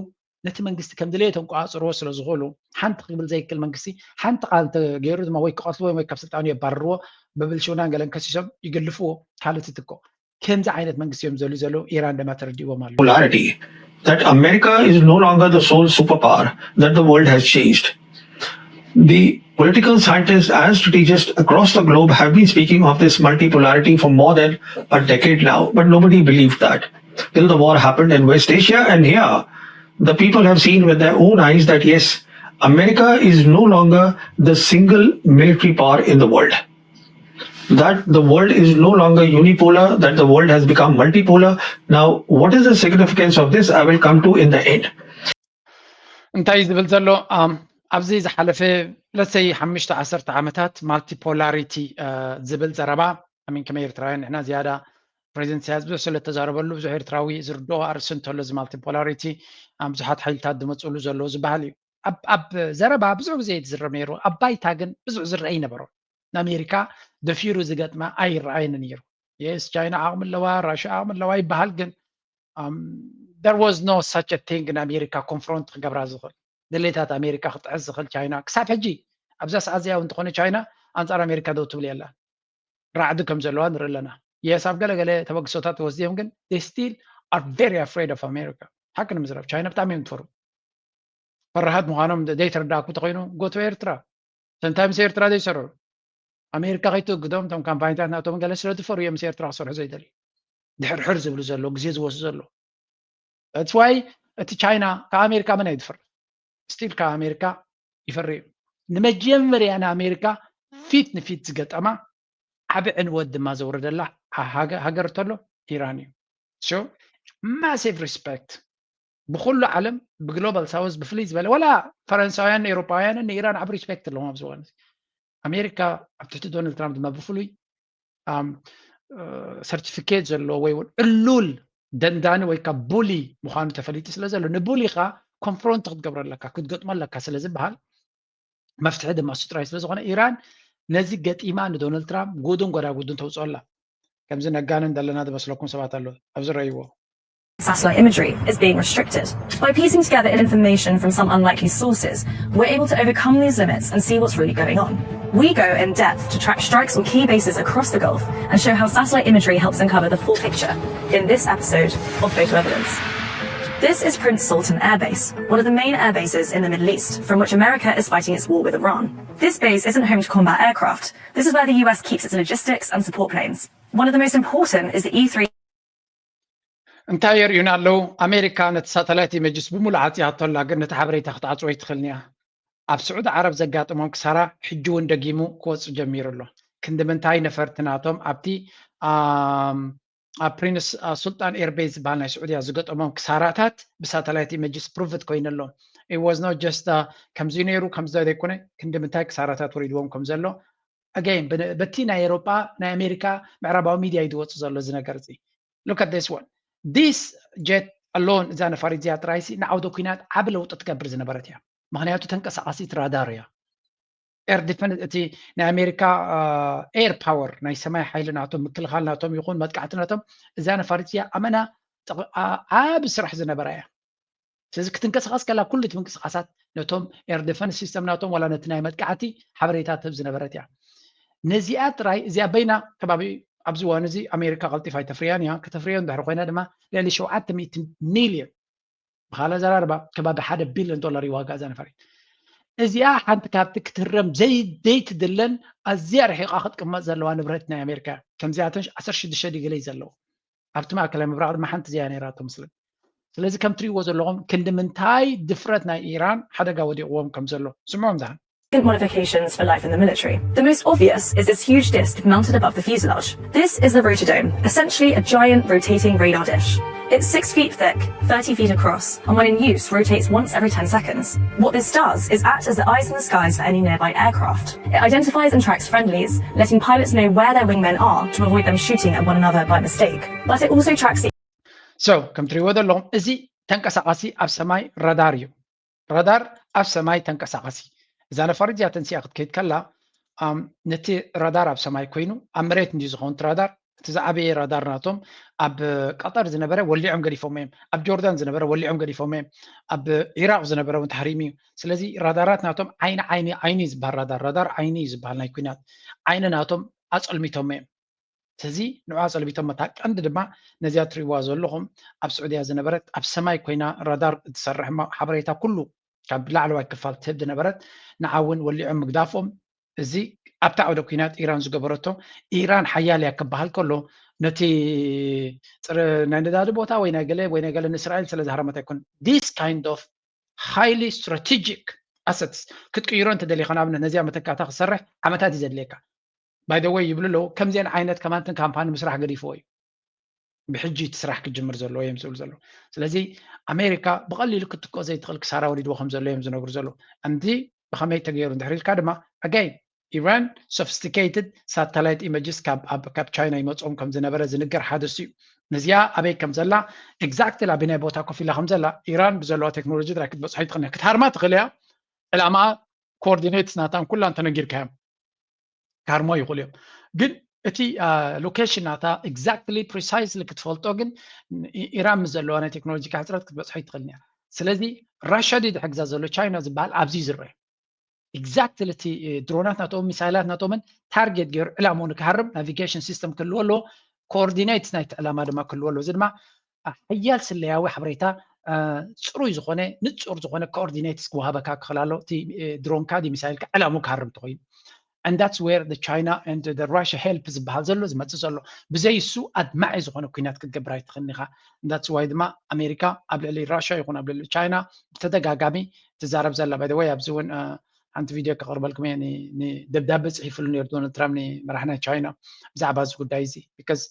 ነቲ መንግስቲ ከም ድሌት ተንቋጽርዎ ስለ ዝኽእሉ፣ ሓንቲ ክብል ዘይክእል መንግስቲ ሓንቲ ቃል እንተገይሩ ድማ ወይ ክቐትልዎ ወይ ካብ ስልጣኑ የባርርዎ፣ ብብልሽውናን ገለን ከሲሶም ይግልፍዎ። ካልእ ትትኮ ከምዚ ዓይነት መንግስቲ እዮም ዘሉ ዘለዉ። ኢራን ድማ ተረዲእዎም ኣሎ። Polarity, that America is no longer the sole superpower, that the world has changed. The political scientists and strategists across the globe have been speaking of this multipolarity for more than a decade now, but nobody believed that till the war happened in West Asia. And here, the people have seen with their own eyes that yes, America is no longer the single military power in the world. That the world is no longer unipolar, that the world has become multipolar. Now, what is the significance of this? I will come to in the end. እንታይ እዩ ዝብል ዘሎ? ኣብዚ ዝሓለፈ ለሰይ ሓሙሽተ ዓሰርተ ዓመታት ማልቲፖላሪቲ ዝብል ዘረባ ኣሚን ከመይ ኤርትራውያን ንሕና ዝያዳ ፕሬዚደንት ኢሳያስ ብዙሕ ስለ ተዛረበሉ ብዙሕ ኤርትራዊ ዝርድኦ ኣርእስቲ እንተሎ እዚ ማልቲፖላሪቲ ብዙሓት ሓይልታት ዝመፅሉ ዘሎ ዝበሃል እዩ። ኣብ ዘረባ ብዙሕ ግዜ ዝዝረብ ነይሩ፣ ኣብ ባይታ ግን ብዙሕ ዝረአ ይነበሮ። ንኣሜሪካ ደፊሩ ዝገጥማ ኣይረኣየን ነይሩ። የስ ቻይና ዓቕሚ ኣለዋ፣ ራሽያ ዓቕሚ ኣለዋ ይበሃል፣ ግን there was no such a thing ንኣሜሪካ ኮንፍሮንት ክገብራ ዝኽእል ድሌታት ኣሜሪካ ክጥዕስ ዝኽእል ቻይና ክሳብ ሕጂ ኣብዛ ሰዓት እዚኣ እውን እንተኾነ ቻይና ኣንፃር ኣሜሪካ ደው ትብል የላን። ራዕዲ ከም ዘለዋ ንርኢ ኣለና። የስ ኣብ ገለገለ ተበግሶታት ወስድዮም ግን they still are very afraid of America። ሓቂ ንምዝራብ ቻይና ብጣዕሚ እዮም ትፈሩ። ፈራሃት ምዃኖም ዘይተረዳእኩ ተኮይኑ go to ኤርትራ። እንታይ ምስ ኤርትራ ዘይሰርሑ ኣሜሪካ ከይትእግዶም እቶም ካምፓኒታት ናቶም ገለ ስለ ዝፈሩ እዮም ምስ ኤርትራ ክሰርሑ ዘይደልዩ ድሕርሕር ዝብሉ ዘሎ ግዜ ዝወስዱ ዘሎ። That's why እቲ ቻይና ካብ ኣሜሪካ መን ኣይትፈር still ካብ ኣሜሪካ ይፈሪ እዩ። ንመጀመርያ ንኣሜሪካ ፊት ንፊት ዝገጠማ ዓቢ ዕንወት ድማ ዘውረደላ ሃገር ተሎ ኢራን እዩ። So massive respect ብኩሉ ዓለም ብግሎባል ሳውዝ ብፍልይ ዝበለ ዋላ ፈረንሳውያን ኤሮፓውያንን ንኢራን ዓቢ ሪስፔክት ኣለዎም ኣብዚ እዋን። ኣሜሪካ ኣብ ትሕቲ ዶናልድ ትራምፕ ድማ ብፍሉይ ሰርቲፊኬት ዘለዎ ወይ እውን ዕሉል ደንዳኒ ወይ ካብ ቡሊ ምዃኑ ተፈሊጡ ስለ ዘሎ ንቡሊ ኻ ኮንፍሮንት ክትገብሮ ኣለካ ክትገጥሞ ኣለካ ስለ ዝበሃል መፍትሒ ድማ እሱ ጥራይ ስለ ዝኾነ ኢራን ነዚ ገጢማ ንዶናልድ ትራምፕ ጉድን ጎዳጉድን ተውፅኦ ኣላ። ከምዚ ነጋንን ዘለና ዝመስለኩም ሰባት ኣሎ ኣብዚ ረእይዎ። Satellite imagery is being restricted. By piecing together information from some unlikely sources, we're able to overcome these limits and see what's really going on. We go in depth to track strikes on key bases across the Gulf and show how satellite imagery helps uncover the full picture in this episode of Photo Evidence. This is Prince Sultan Air Base, one of the main air bases in the Middle East, from which America is fighting its war with Iran. This base isn't home to combat aircraft. This is where the U S keeps its logistics and support planes. One of the most important is the E three. እንታይ የርእዩና ኣለዉ? ኣሜሪካ ነቲ ሳተላይት ኢመጅስ ብምሉእ ዓጽያቶ ኣላ፣ ግን ነቲ ሓበሬታ ክትዓጽዎ ኣይትኽእልን እያ። ኣብ ስዑዲ ዓረብ ዘጋጠሞም ክሳራ ሕጂ እውን ደጊሙ ክወጽእ ጀሚሩ ኣሎ። ክንዲ ምንታይ ነፈርቲ ናቶም ኣብቲ ኣብ ፕሪንስ ሱልጣን ኤርቤዝ ዝበሃል ናይ ስዑድያ ዝገጠሞም ክሳራታት ብሳተላይት ኢመጅስ ፕሩቭድ ኮይኑ ኣሎ። It was not just ከምዚ ነይሩ ከምዚ ዘይኮነ ክንዲ ምንታይ ክሳራታት ወሪድዎም ከም ዘሎ again በቲ ናይ ኤሮጳ ናይ ኣሜሪካ ምዕራባዊ ሚድያ እዩ ዝወፅእ ዘሎ እዚ ነገር እዚ። Look at this one. This jet alone እዛ ነፋሪት እዚኣ ጥራይሲ ንዓውደ ኲናት ዓቢ ለውጢ ትገብር ዝነበረት እያ። ምክንያቱ ተንቀሳቃሲት ራዳር እያ። ኤር ዲፈንስ እቲ ናይ ኣሜሪካ ኤር ፓወር ናይ ሰማይ ሓይሊ ናቶም ምክልኻል ናቶም ይኹን መጥቃዕቲ ናቶም እዛ ነፋሪት እዚኣ ኣመና ዓቢ ስራሕ ዝነበራ እያ። ስለዚ ክትንቀሳቀስ ከላ ኩሉ እቲ ምንቅስቃሳት ነቶም ኤር ዲፈንስ ሲስተም ናቶም ዋላ ነቲ ናይ መጥቃዕቲ ሓበሬታ ትህብ ዝነበረት እያ። ነዚኣ ጥራይ እዚኣ በይና ከባቢ ኣብዚ እዋን እዚ ኣሜሪካ ቀልጢፋ ኣይተፍርያን እያ። ከተፍርዮ እንድሕር ኮይና ድማ ልዕሊ ሸውዓተ ሚእቲ ሚልዮን ብኻልእ ኣዘራርባ ከባቢ ሓደ ቢልዮን ዶላር እዩ ዋጋ እዛ ነፋሪት። እዚኣ ሓንቲ ካብቲ ክትህረም ዘይደይትድለን ኣዝያ ርሒቓ ክትቅመጥ ዘለዋ ንብረት ናይ ኣሜሪካ እያ። ከምዚኣተን ዓሰርተ ሽዱሽተ ዲግሪ ዘለዉ ኣብቲ ማእከላይ ምብራቕ ድማ ሓንቲ እዚኣ ነይራቶ ምስለን። ስለዚ ከም ትሪእዎ ዘለኹም ክንዲ ምንታይ ድፍረት ናይ ኢራን ሓደጋ ወዲቕዎም ከም ዘሎ ስምዖም ዝሃን። Modifications for life in the military. The most obvious is this huge disc mounted above the fuselage. This is the rotodome, essentially a giant rotating radar dish. It's six feet thick, thirty feet across, and when in use, rotates once every ten seconds. What this does is act as the eyes in the skies for any nearby aircraft. It identifies and tracks friendlies, letting pilots know where their wingmen are to avoid them shooting at one another by mistake. But it also tracks the So ከም ትሪእዎ ዘለኹም እዚ ተንቀሳቃሲ ኣብ ሰማይ ራዳር እዩ። ራዳር ኣብ ሰማይ ተንቀሳቃሲ እዛ ነፋሪት እዚኣ ተንሲኣ ክትከይድ ከላ ነቲ ራዳር ኣብ ሰማይ ኮይኑ ኣብ መሬት እንዲ ዝኸውን ራዳር እቲ ዝዓበየ ራዳር ናቶም ኣብ ቀጠር ዝነበረ ወሊዖም ገዲፎም እዮም። ኣብ ጆርዳን ዝነበረ ወሊዖም ገዲፎም እዮም። ኣብ ኢራቅ ዝነበረ እውን ተሃሪሙ እዩ። ስለዚ ራዳራት ናቶም ዓይኒ ዓይኒ ዓይኒ ዝበሃል ራዳር ራዳር ዓይኒ እዩ ዝበሃል ናይ ኩናት ዓይኒ ናቶም ኣፀልሚቶም እዮም። ስለዚ ንዑ ኣፀልሚቶም መታ ቀንዲ ድማ ነዚኣ ትሪእዋ ዘለኹም ኣብ ስዑድያ ዝነበረት ኣብ ሰማይ ኮይና ራዳር እትሰርሕ ሓበሬታ ኩሉ ካብ ላዕለዋይ ክፋል ትህብ ዝነበረት ንዓውን ወሊዖም ምግዳፎም እዚ ኣብቲ ዓውደ ኩናት ኢራን ዝገበረቶ ኢራን ሓያል እያ ክበሃል ከሎ ነቲ ናይ ነዳዲ ቦታ ወይ ናይ ገለ ወይ ናይ ገለ ንእስራኤል ስለ ዝሃረመት ኣይኮን this kind of highly strategic assets ክትቅይሮ እንተደሊኻ ንኣብነት ነዚኣ መተካእታ ክሰርሕ ዓመታት እዩ ዘድልየካ by the way ይብሉ ኣለዉ ከምዚአን ዓይነት ከማንትን ካምፓኒ ምስራሕ ገዲፍዎ እዩ ብሕጂ እቲ ስራሕ ክጅምር ዘለዎ እዮም ዝብሉ ዘለዉ ስለዚ ኣሜሪካ ብቐሊሉ ክትቆ ዘይትኽእል ክሳራ ወሪድዎ ከም ዘሎ እዮም ዝነግሩ ዘለዉ እንዲ ብኸመይ ተገይሩ እንድሕር ኢልካ ድማ ኣጋይ ኢራን sophisticated satellite images ካብ ቻይና ይመፅኦም ከም ዝነበረ ዝንገር ሓደ እዩ ነዚኣ ኣበይ ከም ዘላ exactly ኣበይ ናይ ቦታ ኮፍ ኢላ ከም ዘላ ኢራን ብዘለዋ ቴክኖሎጂ ጥራይ ክትበፅሖ ይትኽእል ክትሃርማ ትኽእል እያ ዕላማ coordinates ናታን ኩላን ተነጊርካዮም ክሃርሞ ይኽእሉ እዮም ግን እቲ location ናታ exactly precisely ክትፈልጦ ግን ኢራን ምስ ዘለዋ ናይ ቴክኖሎጂ ሕፅረት ክትበፅሖ ይትኽእል እያ ስለዚ ራሻ ድዩ ዝሕግዛ ዘሎ ቻይና ዝበሃል ኣብዚ ዝረአ exactly እቲ ድሮናት ናቶምን ሚሳይላት ናቶምን target ገይሩ ዕላምኡ ንክሃርም navigation system ክህልዎ ኣለዎ coordinates ናይቲ ዕላማ ድማ ክህልዎ ኣለዎ እዚ ድማ ሓያል ስለያዊ ሓበሬታ ፅሩይ ዝኾነ ንፁር ዝኾነ coordinates ክወሃበካ ክኽእል ኣሎ እቲ ድሮንካ ዲ ሚሳይልካ ዕላምኡ ክሃርም ተኾይኑ and that's where the China and the Russia help ዝበሃል ዘሎ ዝመፅእ ዘሎ ብዘይ እሱ ኣድማዒ ዝኾነ ኩናት ክትገብር ኣይትኽእልን ኢኻ that's why ድማ ኣሜሪካ ኣብ ልዕሊ ራሽያ ይኹን ኣብ ልዕሊ ቻይና ብተደጋጋሚ ትዛረብ ዘላ by the way ኣብዚ እውን ሓንቲ ቪድዮ ከቕርበልኩም እየ ደብዳበ ፅሒፍሉ ነሩ ዶናልድ ትራምፕ ንመራሕ ናይ ቻይና ብዛዕባ እዚ ጉዳይ እዚ because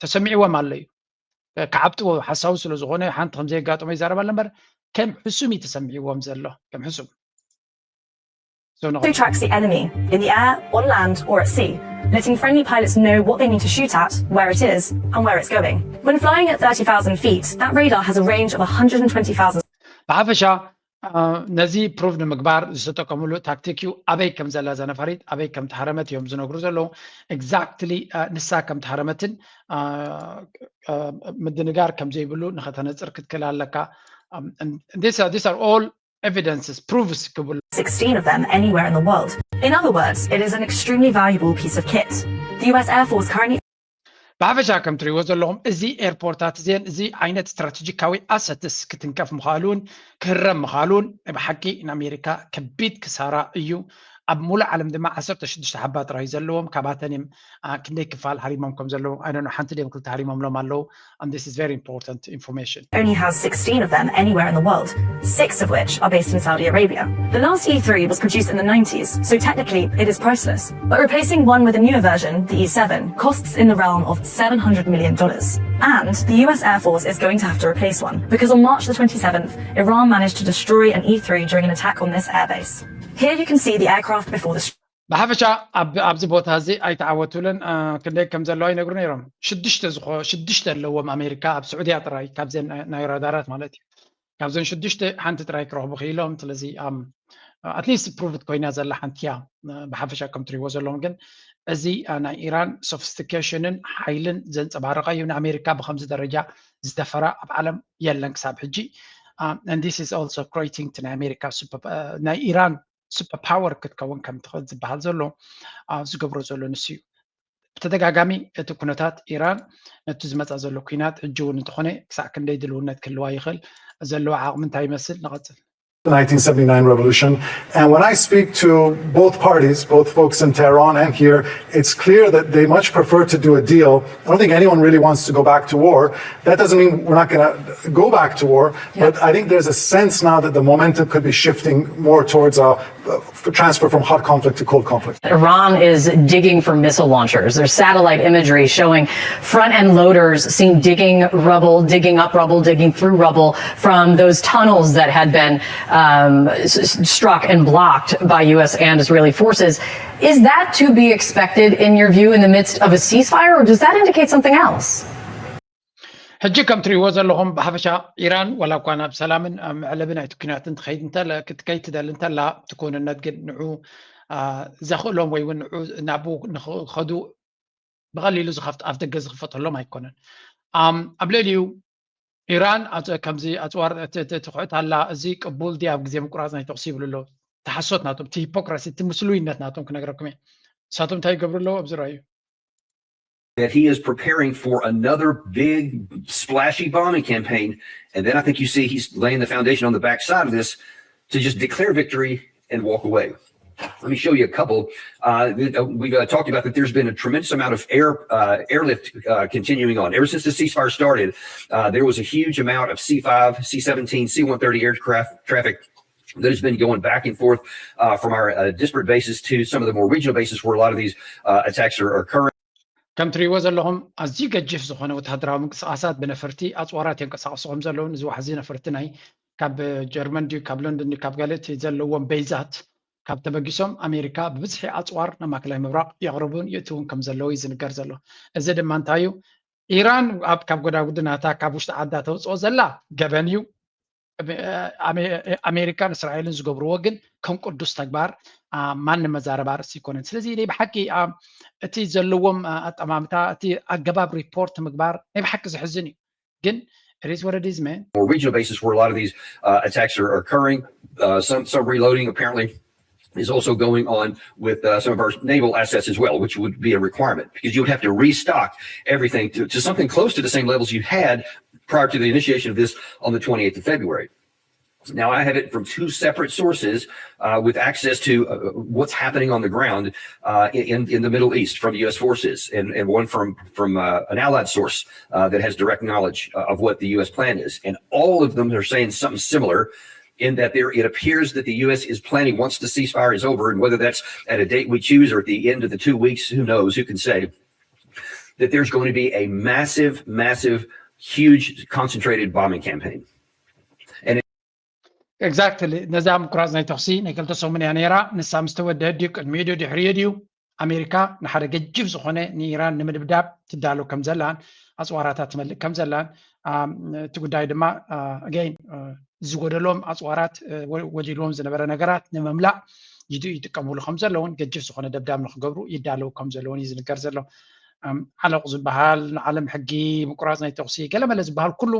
ተሰሚዕዎም ኣሎ እዩ ክዓብጥዎ ሓሳዊ ስለ ዝኾነ ሓንቲ ከም ዘየጋጠሞ ይዛረብ ኣሎ እምበር ከም ሕሱም እዩ ተሰሚዕዎም ዘሎ ከም ሕሱም So tracks the enemy in the air, on land, or at sea, letting friendly pilots know what they need to shoot at, where it is, and where it's going. When flying at thirty thousand feet, that radar has a range of one hundred twenty thousand. ብሓፈሻ ነዚ ፕሩቭ ንምግባር ዝተጠቀምሉ ታክቲክ እዩ ኣበይ ከም ዘላ እዛ ነፋሪት ኣበይ ከም ተሃረመት እዮም ዝነግሩ ዘለዉ exactly ንሳ ከም ተሃረመትን ምድንጋር ከም ዘይብሉ ንኸተነፅር ክትክእል ኣለካ these are all evidences proofs ክብሉ sixteen of them anywhere in the world. In other words, it is an extremely valuable piece of kit. The U S Air Force currently ብሓፈሻ ከም ትሪእዎ ዘለኹም እዚ ኤርፖርታት እዚን እዚ ዓይነት ስትራቴጂካዊ ኣሰትስ ክትንከፍ ምዃሉን ክህረም ምዃሉን ብሓቂ ንኣሜሪካ ከቢድ ክሳራ እዩ ኣብ ሙሉእ ዓለም ድማ ዓሰርተ ሽዱሽተ ሓባ ጥራይ ዘለዎም ካባተን እዮም ክንደይ ክፋል ሃሪሞም ከም ዘለዎም ኣይነ ሓንቲ ድም ክልተ ሃሪሞምሎም ኣለዉ and this is very important information only has sixteen of them anywhere in the world, six of which are based in Saudi Arabia. The last E three was produced in the nineties, so technically it is priceless. But replacing one with a newer version, the E seven, costs in the realm of seven hundred million dollars. And the U S Air Force is going to have to replace one, because on March the twenty-seventh, Iran managed to destroy an E three during an attack on this airbase. Here you can see the aircraft before the ብሓፈሻ ኣብዚ ቦታ እዚ ኣይተዓወቱልን ክንደይ ከም ዘለዋ ይነግሩ ነይሮም ሽዱሽተ ዝኾ ሽዱሽተ ኣለዎም ኣሜሪካ ኣብ ስዑድያ ጥራይ ካብዘን ናይ ራዳራት ማለት እዩ ካብዘን ሽዱሽተ ሓንቲ ጥራይ ክረኽቡ ክኢሎም ስለዚ ኣትሊስት ፕሩቭት ኮይና ዘላ ሓንቲ እያ ብሓፈሻ ከም ትሪእዎ ዘለዎም ግን እዚ ናይ ኢራን ሶፊስቲኬሽንን ሓይልን ዘንፀባረቀ እዩ ንኣሜሪካ ብከምዚ ደረጃ ዝደፈራ ኣብ ዓለም የለን ክሳብ ሕጂ this is also creating ናይ ኣሜሪካ ናይ ኢራን super power ክትከውን ከም ትኽእል ዝበሃል ዘሎ ዝገብሮ ዘሎ ንሱ እዩ ብተደጋጋሚ እቲ ኩነታት ኢራን ነቲ ዝመፃ ዘሎ ኩናት ሕጂ እውን እንተኾነ ክሳዕ ክንደይ ድልውነት ክህልዋ ይኽእል ዘለዎ ዓቕሚ እንታይ ይመስል ንቐፅል the nineteen seventy-nine revolution. And when I speak to both parties, both folks in Tehran and here, it's clear that they much prefer to do a deal. I don't think anyone really wants to go back to war. That doesn't mean we're not going to go back to war, yeah. But I think there's a sense now that the momentum could be shifting more towards a, a transfer from hot conflict to cold conflict. Iran is digging for missile launchers. There's satellite imagery showing front end loaders seen digging rubble, digging up rubble, digging through rubble from those tunnels that had been um, struck and blocked by U S and Israeli forces. Is that to be expected in your view in the midst of a ceasefire, or does that indicate something else? ሕጂ ከም ትሪእዎ ዘለኹም ብሓፈሻ ኢራን ዋላ እኳ ናብ ሰላምን ኣብ መዕለቢ ናይቲ ኩናትን ትኸይድ እንተለ ክትከይድ ትደሊ እንተላ እቲ ክውንነት ግን ንዑ ዘኽእሎም ወይ እውን ንዑ ናብኡ ንኽኸዱ ብቐሊሉ ዝኸፍት ኣፍ ደገ ዝኽፈተሎም ኣይኮነን። ኣብ ልዕሊኡ ኢራን ከምዚ ኣፅዋር ትኹዕት ኣላ፣ እዚ ቅቡል ድያ ኣብ ግዜ ምቁራፅ ናይ ተኹሲ ይብሉ ኣለዉ። ተሓሶት ናቶም፣ እቲ ሂፖክራሲ፣ እቲ ምስሉይነት ናቶም ክነግረኩም እየ። ንሳቶም እንታይ ይገብሩ ኣለዉ ኣብዚ ረኣዩ። That he is preparing for another big splashy bombing campaign. And then I think you see he's laying the foundation on the backside of this to just declare victory and walk away. Let me show you a couple. Uh, we've uh, talked about that there's been a tremendous amount of air uh, airlift uh, continuing on. Ever since the ceasefire started, uh, there was a huge amount of C five, C seventeen, C one thirty aircraft traffic that has been going back and forth uh, from our uh, disparate bases to some of the more regional bases where a lot of these uh, attacks are, are occurring. ከም ትሪእዎ ዘለኹም ኣዝዩ ገጅፍ ዝኾነ ወታደራዊ ምንቅስቃሳት ብነፈርቲ ኣፅዋራት የንቀሳቀሱ ከም ዘለውን እዚ ዋሕዚ ነፈርቲ ናይ ካብ ጀርመን ድዩ ካብ ለንደን ድዩ ካብ ካልእ እቲ ዘለዎም ቤዛት ካብ ተበጊሶም ኣሜሪካ ብብዝሒ ኣፅዋር ናብ ማእከላይ ምብራቕ የቕርቡን የእትውን ከም ዘለዉ እዩ ዝንገር ዘሎ። እዚ ድማ እንታይ እዩ? ኢራን ኣብ ካብ ጎዳጉዲ ናታ ካብ ውሽጢ ዓዳ ተውፅኦ ዘላ ገበን እዩ። ኣሜሪካን እስራኤልን ዝገብርዎ ግን ከም ቅዱስ ተግባር ማንም መዛረባ ርእሲ ኣይኮነን። ስለዚ ናይ ብሓቂ እቲ ዘለዎም ኣጠማምታ እቲ ኣገባብ ሪፖርት ምግባር ናይ ብሓቂ ዝሕዝን እዩ። ግን it is what it is, man. More regional bases where a lot of these uh, attacks are occurring. Uh, some some reloading apparently is also going on with uh, some of our naval assets as well, which would be a requirement because you would have to restock everything to, to something close to the same levels you had prior to the initiation of this on the twenty-eighth of February. Now, I have it from two separate sources uh, with access to uh, what's happening on the ground uh, in, in the Middle East from U S forces, and, and one from, from uh, an allied source uh, that has direct knowledge uh, of what the U S plan is. And all of them are saying something similar in that there, it appears that the U S is planning, once the ceasefire is over, and whether that's at a date we choose or at the end of the two weeks, who knows, who can say, that there's going to be a massive, massive, huge concentrated bombing campaign. Exactly. ነዛ ምቁራፅ ናይ ተኽሲ ናይ ክልተ ሰሙን እያ ነይራ። ንሳ ምስ ተወደአት ድዩ ቅድሚኡ ድዩ ድሕሪኡ ድዩ ኣሜሪካ ንሓደ ገጅፍ ዝኾነ ንኢራን ንምድብዳብ ትዳሎ ከም ዘላን ኣፅዋራታ ትመልእ ከም ዘላን እቲ ጉዳይ ድማ again ዝጎደሎም ኣፅዋራት ወዲልዎም ዝነበረ ነገራት ንምምላእ ይጥቀምሉ ከም ዘለውን ገጅፍ ዝኾነ ደብዳብ ንክገብሩ ይዳለዉ ከም ዘለውን እዩ ዝንገር ዘሎ። ዓለቕ ዝበሃል ንዓለም ሕጊ ምቁራፅ ናይ ተኽሲ ገለመለ ዝበሃል ኩሉ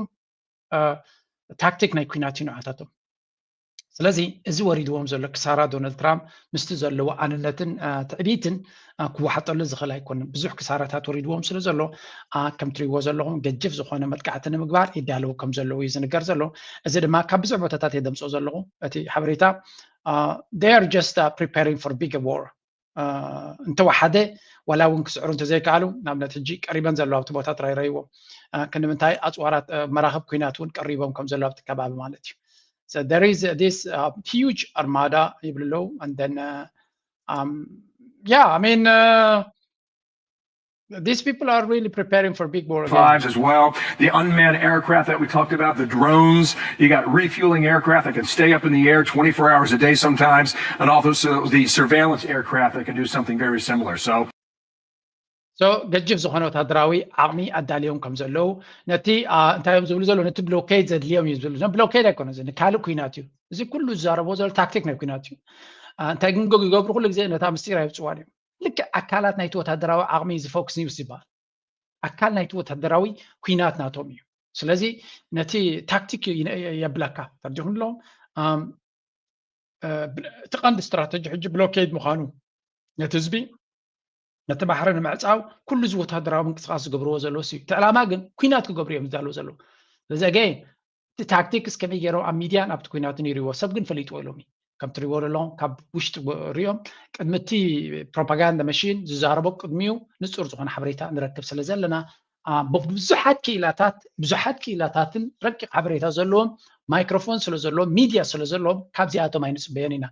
ታክቲክ ናይ ኩናት እዩ ንዓታቶም። ስለዚ እዚ ወሪድዎም ዘሎ ክሳራ ዶናልድ ትራምፕ ምስቲ ዘለዎ ኣንነትን ትዕቢትን ክወሓጠሉ ዝኽእል ኣይኮነን። ብዙሕ ክሳራታት ወሪድዎም ስለ ዘሎ ከም ትሪእዎ ዘለኹም ገጅፍ ዝኾነ መጥቃዕቲ ንምግባር ይዳለዉ ከም ዘለዉ እዩ ዝንገር ዘሎ። እዚ ድማ ካብ ብዙሕ ቦታታት እየ ደምፅኦ ዘለኹ እቲ ሓበሬታ። They are just preparing for bigger war። እንተወሓደ ዋላ እውን ክስዕሩ እንተዘይከኣሉ ንኣብነት ሕጂ ቀሪበን ዘለዋ ኣብቲ ቦታ ጥራይ ረይዎም ክንምንታይ ኣፅዋራት መራኽብ ኩናት እውን ቀሪቦም ከም ዘለዋ ኣብቲ ከባቢ ማለት እዩ። So there is this uh, huge armada ይብሉ ኣለዉ and then uh, um, yeah I mean uh, these people are really preparing for big war again. Fives as well. The unmanned aircraft that we talked about, the drones. You got refueling aircraft that can stay up in the air twenty-four hours a day sometimes, and also the surveillance aircraft that can do something very similar. So. So ገጅፍ ዝኾነ ወታደራዊ ዓቕሚ ኣዳልዮም ከም ዘለዉ ነቲ እንታይ እዮም ዝብሉ ዘለዉ ነቲ ብሎኬድ ዘድልዮም እዩ ዝብሉ። ብሎኬድ ኣይኮነ እዚ ካልእ ኩናት እዩ። እዚ ኩሉ ዝዛረቦ ዘሎ ታክቲክ ናይ ኩናት እዩ። እንታይ ግን ይገብሩ ኩሉ ግዜ ነታ ምስጢር ኣይብፅዋን እዮም። ልክዕ ኣካላት ናይቲ ወታደራዊ ዓቕሚ እዚ ፎክስ ኒውስ ይበሃል። ኣካል ናይቲ ወታደራዊ ኩናት ናቶም እዩ። ስለዚ ነቲ ታክቲክ የብለካ ተርዲኹም ኣለዎም። እቲ ቀንዲ ስትራተጂ ሕጂ ብሎኬድ ምዃኑ ነቲ ህዝቢ ነቲ ባሕሪ ንምዕፃው ኩሉ እዚ ወታደራዊ ምንቅስቃስ ዝገብርዎ ዘለዉ እዩ። እቲ ዕላማ ግን ኩናት ክገብሩ እዮም ዝዳለዉ ዘለዉ። ስለዚ ኣገይን እቲ ታክቲክስ ከመይ ገይሮም ኣብ ሚድያን ኣብቲ ኩናትን ይሪእዎ ሰብ ግን ፈሊጥዎ ኢሎም እዩ። ከም ትሪእዎ ዘለኹም ካብ ውሽጢ ሪኦም ቅድሚ እቲ ፕሮፓጋንዳ መሽን ዝዛረቦ ቅድሚኡ ንፁር ዝኾነ ሓበሬታ ንረክብ ስለ ዘለና ብዙሓት ክኢላታት ብዙሓት ክኢላታትን ረቂቕ ሓበሬታ ዘለዎም ማይክሮፎን ስለ ዘለዎም ሚድያ ስለ ዘለዎም ካብዚኣቶም ኣይንፅበዮን ኢና።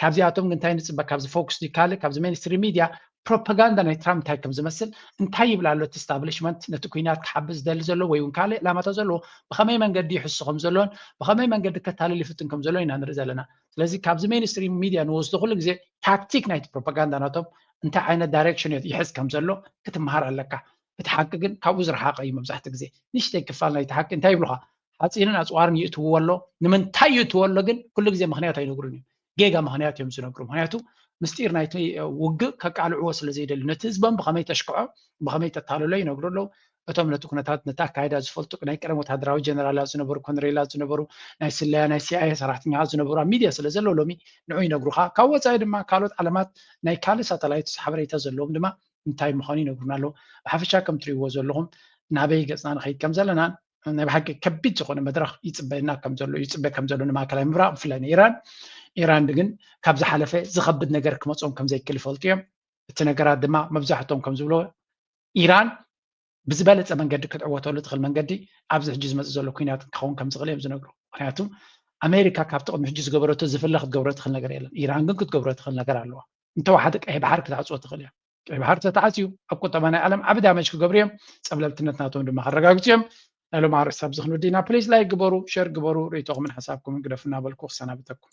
ካብዚኣቶም እንታይ ንፅበ ካብዚ ፎክስ ድዩ ካልእ ካብዚ ሜንስትሪም ሚድያ ፕሮፓጋንዳ ናይ ትራምፕ እንታይ ከም ዝመስል እንታይ ይብል ኣሎ እቲ ስታብሊሽመንት ነቲ ኩናት ክሓብእ ዝደሊ ዘሎ ወይ እውን ካልእ ዕላማታት ዘለዎ ብኸመይ መንገዲ ይሕሱ ከም ዘሎን ብኸመይ መንገዲ ከታልል ይፍትን ከም ዘሎን ኢና ንርኢ ዘለና። ስለዚ ካብዚ ሜንስትሪም ሚድያ ንወስዶ ኩሉ ግዜ ታክቲክ ናይቲ ፕሮፓጋንዳ ናቶም እንታይ ዓይነት ዳይሬክሽን ይሕዝ ከም ዘሎ ክትመሃር ኣለካ። እቲ ሓቂ ግን ካብኡ ዝረሓቐ እዩ። መብዛሕትኡ ግዜ ንእሽተይ ክፋል ናይቲ ሓቂ እንታይ ይብሉኻ? ሓፂንን ኣፅዋርን ይእትውዎ ኣሎ። ንምንታይ ይእትዎ ኣሎ ግን ኩሉ ግዜ ምኽንያት ኣይነግሩን እዮም። ጌጋ ምኽንያት እዮም ዝነግሩ። ምኽንያቱ ምስጢር ናይቲ ውግእ ከቃልዕዎ ስለ ዘይደልዩ፣ ነቲ ህዝቦም ብኸመይ ተሽክዖ፣ ብኸመይ ተታልሎ ይነግሩ ኣለዉ። እቶም ነቲ ኩነታት፣ ነቲ ኣካይዳ ዝፈልጡ ናይ ቀደም ወታደራዊ ጀነራላት ዝነበሩ፣ ኮነሬላት ዝነበሩ፣ ናይ ስለያ ናይ ሲኣይኤ ሰራሕተኛታት ዝነበሩ ኣብ ሚድያ ስለ ዘለዉ ሎሚ ንዑ ይነግሩኻ። ካብ ወፃኢ ድማ ካልኦት ዓለማት ናይ ካልእ ሳተላይት ሓበሬታ ዘለዎም ድማ እንታይ ምዃኑ ይነግሩና ኣለዉ። ብሓፈሻ ከም ትሪእዎ ዘለኹም ናበይ ገፅና ንኸይድ ከም ዘለና ናይ ብሓቂ ከቢድ ዝኾነ መድረኽ ይፅበየና ከም ዘሎ፣ ይፅበ ከም ዘሎ ንማእከላይ ምብራቕ፣ ብፍላይ ንኢራን። ኢራን ግን ካብ ዝሓለፈ ዝኸብድ ነገር ክመፅኦም ከም ዘይክእል ይፈልጡ እዮም። እቲ ነገራት ድማ መብዛሕትኦም ከም ዝብሎ ኢራን ብዝበለፀ መንገዲ ክትዕወተሉ ትኽእል መንገዲ ኣብዚ ሕጂ ዝመፅእ ዘሎ ኩናት ክኸውን ከም ዝኽእል እዮም ዝነግሩ። ምክንያቱ ኣሜሪካ ካብቲ ቅድሚ ሕጂ ዝገበረቶ ዝፍለ ክትገብሮ ትኽእል ነገር የለን። ኢራን ግን ክትገብሮ ትኽእል ነገር ኣለዋ። እንተወሓደ ቀይሕ ባሕር ክትዓፅዎ ትኽእል እያ። ቀይሕ ባሕር ተተዓፅዩ ኣብ ቁጠባ ናይ ዓለም ዓቢ ዳመጅ ክገብሩ እዮም። ፀብለልትነት ናቶም ድማ ከረጋግፁ እዮም። ናይ ሎም ኣርእስቲ ኣብዚ ክንውድእና ፕሊስ ላይክ ግበሩ፣ ሸር ግበሩ፣ ርእይቶኹምን ሓሳብኩምን ግደፉ እናበልኩ ክሰናብተኩም።